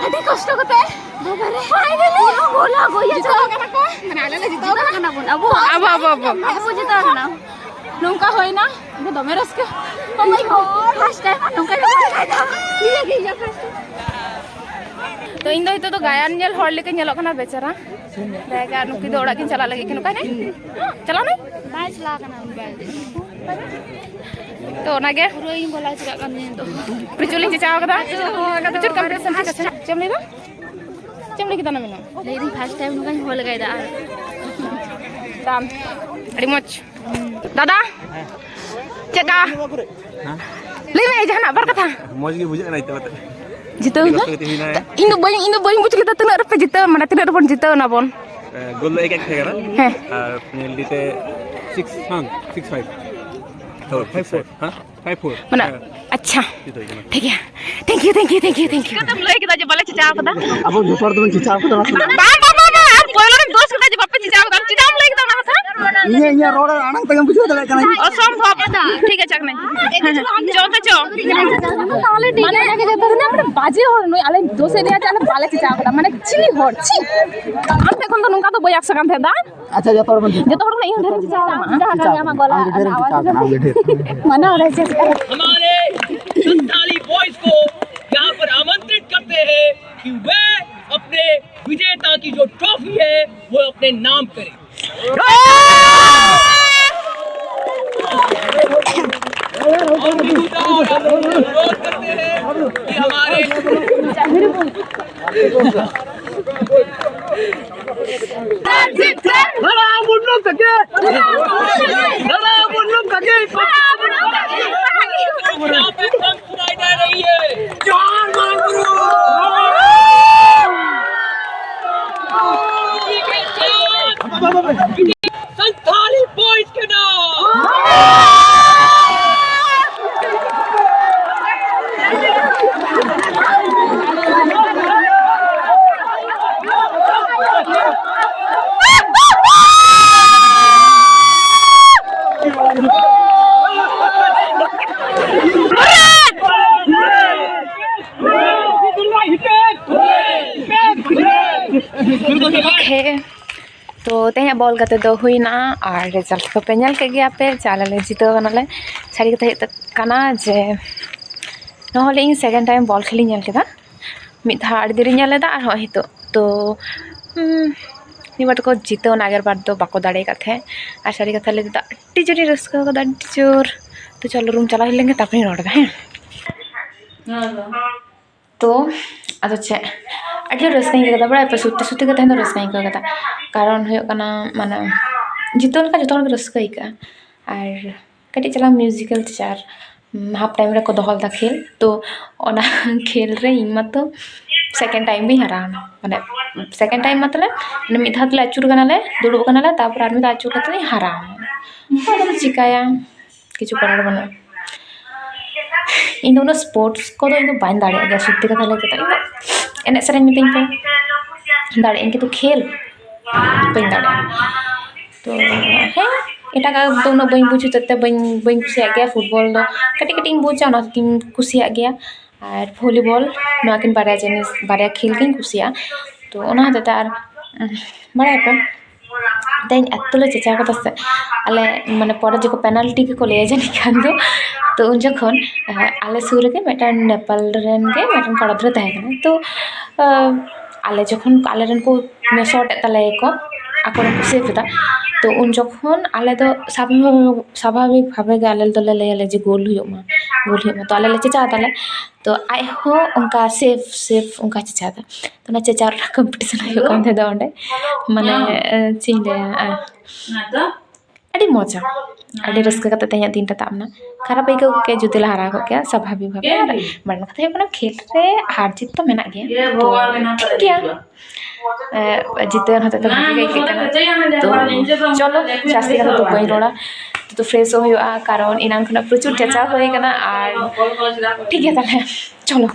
ᱟᱹᱰᱤ ᱠᱚᱥᱴᱚ ᱠᱟᱛᱮ ᱯᱩᱨᱟᱹ ᱜᱳᱞ ᱟᱜᱩᱭᱟ᱾ ᱡᱤᱛᱟᱹᱣ ᱠᱟᱱᱟ ᱠᱚ, ᱢᱟᱱᱮ ᱟᱞᱮ ᱞᱮ ᱡᱤᱛᱟᱹᱣ ᱠᱟᱱᱟ᱾ ᱠᱟᱱᱟ ᱵᱚᱱ ᱟᱵᱚ᱾ ᱟᱵᱚ, ᱟᱵᱚ, ᱟᱵᱚ᱾ ᱟᱵᱚ ᱡᱤᱛᱟᱹᱣ ᱠᱟᱱᱟ᱾ ᱱᱚᱝᱠᱟ ᱦᱩᱭᱱᱟ, ᱟᱵᱚ ᱫᱚᱢᱮ ᱨᱟᱹᱥᱠᱟᱹ᱾ Oh my God, first time ᱱᱚᱝᱠᱟ ᱧᱮᱞᱚᱜ ᱠᱟᱱᱟ᱾ ᱱᱤᱭᱟᱹ ᱜᱮ ᱤᱧᱟᱹᱜ first time᱾ ᱛᱚ ᱤᱧ ᱫᱚ ᱱᱤᱛᱚᱜ ᱫᱚ ᱜᱟᱭᱟᱱ ᱧᱮᱞ ᱦᱚᱲ ᱞᱮᱠᱟ ᱧᱮᱞᱚᱜ ᱠᱟᱱᱟ ᱵᱮᱪᱟᱨᱟ᱾ ᱫᱟᱭᱟ ᱜᱮ, ᱟᱨ ᱱᱩᱠᱤᱱ ᱫᱚ ᱚᱲᱟᱜ ᱠᱤᱱ ᱪᱟᱞᱟᱜ ᱞᱟᱹᱜᱤᱫ ᱠᱤᱱ, ᱚᱠᱟᱭ ᱱᱟᱭ? ᱪᱟᱞᱟᱣ ᱱᱟᱭ? ᱵᱟᱭ ᱪᱟᱞᱟᱣ ᱠᱟᱱᱟ ᱩᱱᱤ ᱵᱟᱭ᱾ ᱛᱚ ᱚᱱᱟᱜᱮ᱾ ᱯᱩᱨᱟᱹ ᱤᱧ ᱜᱚᱞᱟ ᱪᱮᱠᱟᱜ ᱠᱟᱱ ᱛᱤᱧᱟᱹ ᱱᱤᱛᱚᱜ᱾ ᱯᱨᱚᱪᱩᱨ ᱞᱤᱧ ᱪᱮᱪᱟᱣ ᱠᱟᱫᱟ᱾ ᱯᱨᱚᱪᱩᱨ ᱠᱚᱢᱯᱤᱴᱤᱥᱚᱱ ᱴᱷᱤᱠ ᱟᱪᱷᱮ᱾ ᱪᱮᱫ ᱮᱢ ᱞᱟᱹᱭᱫᱟ? ᱪᱮᱫ ᱮᱢ ᱞᱟᱹᱭ ᱠᱮᱫᱟ ᱚᱱᱟ ᱢᱮᱱᱟ? ᱞᱟᱹᱭ ᱫᱟᱹᱧ first time ᱱᱚᱝᱠᱟᱧ ᱦᱚᱦᱚ ᱞᱮᱜᱟᱭ ᱫᱟ ᱟᱨ ᱫᱟᱢ᱾ ᱟᱹᱰᱤ ᱢᱚᱡᱽ᱾ ᱫᱟᱫᱟ, ᱪᱮᱫᱠᱟ? ᱦᱮᱸ? ᱞᱟᱹᱭ ᱢᱮ ᱡᱟᱦᱟᱱᱟᱜ ᱵᱟᱨ ᱠᱟᱛᱷᱟ᱾ ᱢᱚᱡᱽ ᱜᱮ ᱵᱩᱡᱷᱟᱹᱜ ᱠᱟᱱᱟ ᱱᱤᱛᱚᱜ ᱠᱟᱛᱮ᱾ ᱡᱤᱛᱟᱹᱣ ᱮᱱᱟ? ᱤᱧ ᱫᱚ ᱵᱟᱹᱧ, ᱤᱧ ᱫᱚ ᱵᱟᱹᱧ ᱵᱩᱡᱽ ᱞᱮᱫᱟ ᱛᱤᱱᱟᱹᱜ ᱨᱮᱯᱮ ᱡᱤᱛᱟᱹᱣ, ᱢᱟᱱᱮ ᱛᱤᱱᱟᱹᱜ ᱨᱮᱵᱚᱱ ᱡᱤᱛᱟᱹᱣ ᱮᱱᱟ ᱵᱚᱱ᱾ ᱜᱳᱞ ᱫᱚ ᱮᱠ ᱮᱠ ᱛᱟᱦᱮᱸ ᱠᱟᱱᱟ᱾ ᱦᱮᱸ᱾ ᱟᱨ ᱯᱮᱱᱟᱞᱴᱤ ᱛᱮ ᱥᱤᱠᱥ, ᱦᱟᱝ, ᱥᱤᱠᱥ ᱯᱷᱟᱭᱤᱵᱷ᱾ Five four. ᱦᱮᱸ, ᱯᱷᱟᱭᱤᱵᱷ ᱯᱷᱳᱨ᱾ ᱢᱟᱱᱮ, ᱦᱮᱸ᱾ ᱟᱪᱪᱷᱟ᱾ ᱡᱤᱛᱟᱹᱣ ᱠᱟᱱᱟ᱾ ᱴᱷᱤᱠ ᱜᱮᱭᱟ, thank you, thank you, thank you, thank you. ᱪᱤᱠᱟᱹᱛᱮᱢ ᱞᱟᱹᱭ ᱠᱮᱫᱟ ᱡᱮ ᱵᱟᱞᱮ ᱪᱮᱪᱟᱣ ᱠᱟᱫᱟ? ᱟᱵᱚ ᱡᱚᱛᱚ ᱦᱚᱲ ᱫᱚᱵᱚᱱ ᱪᱮᱪᱟᱣ ᱠᱟᱫᱟ᱾ ᱵᱟᱝ, ᱵᱟᱝ, ᱵᱟᱝ, ᱵᱟᱝ, ᱟᱢ ᱯᱳᱭᱞᱳ ᱨᱮᱢ ᱫᱳᱥ ᱠᱮᱫᱟ ᱡᱮ ᱵᱟᱯᱮ ᱪᱮᱪᱟᱣ ᱠᱟᱫᱟ, ᱟᱢ ᱪᱮᱫᱟᱜ ᱮᱢ ᱞᱟᱹᱭ ᱠᱮᱫᱟ ᱚᱱᱟ ᱠᱟᱛᱷᱟ? ᱤᱧᱟᱹᱜ, ᱤᱧᱟᱹᱜ ᱨᱚᱲ ᱟᱲᱟᱝ ᱛᱮᱜᱮᱢ ᱵᱩᱡᱷᱟᱹᱣ ᱫᱟᱲᱮᱭᱟᱜ ᱠᱟᱱᱟ᱾ ᱚᱥᱚᱢᱵᱷᱚᱵ᱾ ᱴᱷᱤᱠ ᱟᱪᱷᱮ, ᱟᱠᱟᱱᱟᱹᱧ᱾ ᱪᱚ ᱛᱚ ᱪᱚ᱾ ᱛᱟᱦᱚᱞᱮ ᱴᱷᱤᱠ ᱜᱮᱭᱟ, ᱚᱱᱟ ᱜᱮ ᱡᱚᱛᱚ ᱨᱮᱱᱟᱜ ᱢᱟᱱᱮ ᱵᱟᱡᱮ ᱦᱚᱲ ᱱᱩᱭ, ᱟᱞᱮ ᱫᱳᱥᱮ ᱞᱮᱭᱟ ᱡᱮ ᱟᱞᱮ ᱵᱟᱞᱮ ᱪᱮᱪᱟᱣ ᱠᱟᱫᱟ, ᱢᱟᱱᱮ ᱪᱤᱞᱤ ᱦᱚᱲ, ᱪᱷᱤ᱾ ᱟᱢ ᱴᱷᱮᱱ ᱠᱷᱚᱱ ᱫᱚ ᱱᱚᱝᱠᱟ ᱫᱚ ᱵᱟᱹᱧ ᱟᱥᱟ ᱠᱟᱱ ᱛᱟᱦᱮᱸᱫ ᱫᱟ᱾ ᱟᱪᱪᱷᱟ, ᱡᱚᱛᱚ ᱦᱚᱲ ᱵᱚᱱ ᱪᱮᱪᱟᱣ᱾ ᱡᱚᱛᱚ ᱦᱚᱲ ᱠᱷᱚᱱᱟᱜ ᱤᱧ ᱰᱷᱮᱨ ᱪᱮᱪᱟᱣ ᱠᱟᱱᱟ᱾ ᱟᱢ ᱰᱷᱮᱨ ᱮᱢ ᱪᱮᱪᱟᱣ ᱠᱟᱱᱟ, ᱟᱢ ᱜᱮ ᱰᱷᱮᱨ ᱮᱢ ᱪᱮᱪᱟᱣ ᱠᱟᱱᱟ, ᱟᱢ ᱜᱮ ᱰᱷᱮᱨ᱾ ᱢᱟᱱᱟᱣ ᱨᱮ ᱪᱮᱫ ᱠᱟᱱᱟ? हमारे संथाली बॉयज को यहाँ पर आमंत्रित करते हैं कि वे अपने विजेता की जो ट्रॉफी है वो अपने नाम करें। और भी दूसरा और अनुरोध करते हैं कि हमारे सुनाई दे रही है। संथाली बॉयज के नाम। Okay, ᱛᱚ ᱛᱮᱦᱮᱧᱟᱜ ᱵᱚᱞ ᱜᱟᱛᱮ ᱫᱚ ᱦᱩᱭᱱᱟ ᱟᱨ ᱨᱮᱡᱟᱞᱴ ᱠᱚᱯᱮ ᱧᱮᱞ ᱠᱮᱫ ᱜᱮᱭᱟ ᱯᱮ ᱡᱮ ᱟᱞᱮ ᱞᱮ ᱡᱤᱛᱟᱹᱣ ᱠᱟᱱᱟᱞᱮ᱾ ᱥᱟᱹᱨᱤ ᱠᱟᱛᱷᱟ ᱦᱩᱭᱩᱜ ᱠᱟᱱᱟ ᱡᱮ ᱱᱚᱣᱟ ᱦᱚᱸ ᱤᱧ ᱥᱮᱠᱮᱱᱰ ᱴᱟᱭᱤᱢ ᱵᱚᱞ ᱠᱷᱮᱞᱤᱧ ᱧᱮᱞ ᱠᱮᱫᱟ᱾ ᱢᱤᱫ ᱫᱷᱟᱣ ᱟᱹᱰᱤ ᱫᱤᱱᱤᱧ ᱧᱮᱞ ᱞᱮᱫᱟ, ᱟᱨᱦᱚᱸ ᱱᱤᱛᱚᱜ ᱛᱚ, ᱩᱸ, ᱱᱤᱭᱟᱹ ᱵᱟᱨ ᱫᱚᱠᱚ ᱡᱤᱛᱟᱹᱣ ᱮᱱᱟ, ᱟᱜᱮᱨ ᱵᱟᱨ ᱫᱚ ᱵᱟᱠᱚ ᱫᱟᱲᱮ ᱟᱠᱟᱫ ᱛᱟᱦᱮᱸᱫ᱾ ᱟᱨ ᱥᱟᱹᱨᱤ ᱠᱟᱛᱷᱟ ᱞᱟᱹᱭ ᱛᱮᱫᱚ ᱟᱹᱰᱤ ᱡᱳᱨᱤᱧ ᱨᱟᱹᱥᱠᱟᱹ ᱟᱠᱟᱫᱟ, ᱟᱹᱰᱤ ᱡᱳᱨ᱾ ᱛᱚ ᱪᱚᱞᱚ ᱨᱩᱢ ᱪᱟᱞᱟᱣ ᱦᱩᱭ ᱞᱮᱱᱜᱮ, ᱛᱟᱨᱯᱚᱨᱮᱧ ᱨᱚᱲ ᱮᱫᱟ, ᱦᱮᱸ? ᱛᱚ ᱟᱫᱚ ᱪᱮᱫ, ᱟᱹᱰᱤ ᱡᱳᱨ ᱨᱟᱹᱥᱠᱟᱹᱧ ᱟᱹᱭᱠᱟᱹᱣ ᱠᱮᱫᱟ, ᱵᱟᱲᱟᱭ ᱯᱮ, ᱥᱚᱛᱛᱤ ᱥᱚᱛᱛᱤ ᱜᱮ ᱛᱮᱦᱮᱧ ᱫᱚ ᱨᱟᱹᱥᱠᱟᱹᱧ ᱟᱹᱭᱠᱟᱹᱣ ᱠᱮᱫᱟ᱾ ᱠᱟᱨᱚᱱ ᱦᱩᱭᱩᱜ ᱠᱟᱱᱟ, ᱢᱟᱱᱮ, ᱡᱤᱛᱟᱹᱣ ᱞᱮᱠᱷᱟᱱ ᱡᱚᱛᱚ ᱦᱚᱲ ᱜᱮ ᱨᱟᱹᱥᱠᱟᱹ ᱟᱹᱭᱠᱟᱹᱜᱼᱟ᱾ ᱟᱨ ᱠᱟᱹᱴᱤᱡ ᱪᱟᱞᱟᱝ ᱢᱤᱭᱩᱡᱤᱠᱮᱞ ᱪᱮᱭᱟᱨ ᱦᱟᱯ ᱴᱟᱭᱤᱢ ᱨᱮᱠᱚ ᱫᱚᱦᱚ ᱞᱮᱫᱟ ᱠᱷᱮᱞ᱾ ᱛᱚ ᱚᱱᱟ ᱠᱷᱮᱞ ᱨᱮ ᱤᱧ ᱢᱟᱛᱚ ᱥᱮᱠᱮᱱᱰ ᱴᱟᱭᱤᱢ ᱜᱤᱧ ᱦᱟᱨᱟᱣᱱᱟ, ᱢᱟᱱᱮ ᱥᱮᱠᱮᱱᱰ ᱴᱟᱭᱤᱢ ᱢᱚᱛᱞᱚᱵ ᱢᱟᱱᱮ ᱢᱤᱫ ᱫᱷᱟᱣ ᱛᱮᱞᱮ ᱟᱹᱪᱩᱨ ᱠᱟᱱᱟᱞᱮ, ᱫᱩᱲᱩᱵ ᱠᱟᱱᱟᱞᱮ, ᱛᱟᱨᱯᱚᱨ ᱟᱨ ᱢᱤᱫ ᱫᱷᱟᱣ ᱟᱹᱪᱩᱨ ᱠᱟᱛᱮ ᱤᱧ ᱦᱟᱨᱟᱣᱱᱟ᱾ ᱟᱫᱚᱢ ᱪᱤᱠᱟᱹᱭᱟ, ᱠᱤᱪᱷᱩ ᱠᱚᱨᱟᱨ ᱵᱟᱹᱱᱩᱜᱼᱟ᱾ ᱤᱧ ᱫᱚ ᱩᱱᱟᱹᱜ ᱥᱯᱳᱨᱴᱥ ᱠᱚᱫᱚ ᱤᱧ ᱫᱚ ᱵᱟᱹᱧ ᱫᱟᱲᱮᱭᱟᱜ ᱜᱮᱭᱟ, ᱥᱚᱛᱛᱤ ᱠᱟᱛᱷᱟ ᱞᱟᱹᱭ ᱛᱮᱫᱚ᱾ ᱤᱧ ᱫᱚ ᱮᱱᱮᱡ ᱥᱮᱨᱮᱧ ᱢᱤᱛᱟᱹᱧ ᱯᱮ, ᱫᱟᱲᱮᱭᱟᱜ ᱟᱹᱧ, ᱠᱤᱱᱛᱩ ᱠᱷᱮᱞ ᱵᱟᱹᱧ ᱫᱟᱲᱮᱭᱟᱜᱼᱟ᱾ ᱛᱚ ᱦᱮᱸ, ᱮᱴᱟᱜᱟᱜ ᱫᱚ ᱩᱱᱟᱹᱜ ᱵᱟᱹᱧ ᱵᱩᱡᱽ ᱦᱚᱛᱮᱡ ᱛᱮ ᱵᱟᱹᱧ ᱵᱟᱹᱧ ᱠᱩᱥᱤᱭᱟᱜ ᱜᱮᱭᱟ᱾ ᱯᱷᱩᱴᱵᱚᱞ ᱫᱚ ᱠᱟᱹᱴᱤᱡ ᱠᱟᱹᱴᱤᱡ ᱤᱧ ᱵᱩᱡᱟ, ᱚᱱᱟ ᱦᱚᱛᱮᱡ ᱛᱤᱧ ᱠᱩᱥᱤᱭᱟᱜ ᱜᱮᱭᱟ᱾ ᱟᱨ ᱵᱷᱚᱞᱤᱵᱚᱞ, ᱱᱚᱣᱟ ᱠᱤᱱ ᱵᱟᱨᱭᱟ ᱡᱤᱱᱤᱥ, ᱵᱟᱨᱭᱟ ᱠᱷᱮᱞ ᱜᱤᱧ ᱠᱩᱥᱤᱭᱟᱜᱼᱟ᱾ ᱛᱚ ᱚᱱᱟ ᱦᱚᱛᱮᱡ ᱛᱮ ᱟᱨ, ᱩᱸ, ᱵᱟᱲᱟᱭᱟᱯᱮ, ᱛᱮᱦᱮᱧ ᱮᱛᱚ ᱞᱮ ᱪᱮᱪᱟᱣ ᱠᱟᱫᱟ ᱥᱮ, ᱟᱞᱮ ᱢᱟᱱᱮ ᱯᱚᱨᱮ ᱡᱚᱠᱷᱚᱱ ᱯᱮᱱᱟᱞᱴᱤ ᱜᱮᱠᱚ ᱞᱟᱹᱭᱟ ᱡᱟᱹᱱᱤᱡ ᱠᱷᱟᱱ ᱫᱚ, ᱛᱚ ᱩᱱ ᱡᱚᱠᱷᱚᱱ, ᱟᱸ, ᱟᱞᱮ ᱥᱩᱨ ᱨᱮᱜᱮ ᱢᱤᱫᱴᱟᱝ ᱱᱮᱯᱟᱞ ᱨᱮᱱ ᱜᱮ ᱢᱤᱫᱴᱟᱝ ᱠᱚᱲᱟ ᱜᱤᱫᱽᱨᱟᱹ ᱛᱟᱦᱮᱸ ᱠᱟᱱᱟ᱾ ᱛᱚ, ᱟᱸ, ᱟᱞᱮ ᱡᱚᱠᱷᱚᱱ ᱟᱞᱮ ᱨᱮᱱ ᱠᱚ ᱥᱚᱴ ᱮᱫ ᱛᱟᱞᱮᱭᱟᱠᱚ, ᱟᱠᱚ ᱨᱮᱱ ᱠᱚ ᱥᱮᱵᱷ ᱮᱫᱟ, ᱛᱚ ᱩᱱ ᱡᱚᱠᱷᱚᱱ ᱟᱞᱮ ᱫᱚ ᱥᱟᱵᱷᱟᱵᱤᱠ, ᱥᱟᱵᱷᱟᱵᱤᱠ ᱵᱷᱟᱵᱮ ᱜᱮ ᱟᱞᱮ ᱫᱚᱞᱮ ᱞᱟᱹᱭᱟᱞᱮ ᱡᱮ ᱜᱳᱞ ᱦᱩᱭᱩᱜ ᱢᱟ, ᱜᱳᱞ ᱦᱩᱭᱩᱜ ᱢᱟ᱾ ᱛᱚ ᱟᱞᱮ ᱞᱮ ᱪᱮᱪᱟᱣ ᱫᱟᱞᱮ, ᱛᱚ ᱟᱡ ᱦᱚᱸ ᱚᱱᱠᱟ ᱥᱮᱵᱷ ᱥᱮᱵᱷ ᱚᱱᱠᱟ ᱪᱮᱪᱟᱣ ᱫᱟ᱾ ᱛᱚ ᱚᱱᱟ ᱪᱮᱪᱟᱣ ᱨᱮᱱᱟᱜ ᱠᱚᱢᱯᱤᱴᱤᱥᱚᱱ ᱦᱩᱭᱩᱜ ᱠᱟᱱ ᱛᱟᱦᱮᱸ ᱫᱚ ᱚᱸᱰᱮ, ᱢᱟᱱᱮ, ᱦᱮᱸ᱾ ᱮ, ᱪᱮᱫ ᱤᱧ ᱞᱟᱹᱭᱟ, ᱮ, ᱟᱹᱰᱤ ᱢᱚᱡᱟ, ᱟᱹᱰᱤ ᱨᱟᱹᱥᱠᱟᱹ ᱠᱟᱛᱮ ᱛᱮᱦᱮᱧᱟᱜ ᱫᱤᱱ ᱨᱮ ᱛᱟᱵ ᱮᱱᱟ᱾ ᱠᱷᱟᱨᱟᱯ ᱟᱹᱭᱠᱟᱹᱣ ᱠᱮᱭᱟ ᱡᱩᱫᱤ ᱞᱮ ᱦᱟᱨᱟᱣ ᱠᱚᱜ ᱠᱮᱭᱟ, ᱥᱟᱵᱷᱟᱵᱤᱠ ᱵᱷᱟᱵᱮ᱾ ᱟᱨ ᱢᱟᱨᱟᱝ ᱠᱟᱛᱷᱟ ᱦᱩᱭᱩᱜ ᱠᱟᱱᱟ, ᱠᱷᱮᱞ ᱨᱮ ᱦᱟᱨ ᱡᱤᱛ ᱛᱚ ᱢᱮᱱᱟᱜ ᱜᱮᱭᱟ᱾ ᱛᱚ ᱴᱷᱤᱠ ᱜᱮᱭᱟ, ᱮ, ᱡᱤᱛᱟᱹᱣ ᱦᱚᱛᱮᱡ ᱛᱮ ᱵᱷᱟᱜᱮ ᱜᱮ ᱟᱹᱭᱠᱟᱹᱜ ᱠᱟᱱᱟ᱾ ᱛᱚ ᱪᱚᱞᱚ, ᱡᱟᱹᱥᱛᱤ ᱠᱟᱛᱷᱟ ᱫᱚ ᱵᱟᱹᱧ ᱨᱚᱲᱟ, ᱛᱚ ᱯᱷᱨᱮᱥᱚᱜ ᱦᱩᱭᱩᱜᱼᱟ, ᱠᱟᱨᱚᱱ ᱮᱱᱟᱝ ᱠᱷᱚᱱᱟᱜ ᱯᱨᱚᱪᱩᱨ ᱪᱮᱪᱟᱣ ᱦᱩᱭ ᱠᱟᱱᱟ᱾ ᱟᱨ ᱴᱷᱤᱠ ᱜᱮᱭᱟ, ᱛᱟᱦᱞᱮ ᱪᱚᱞᱚ᱾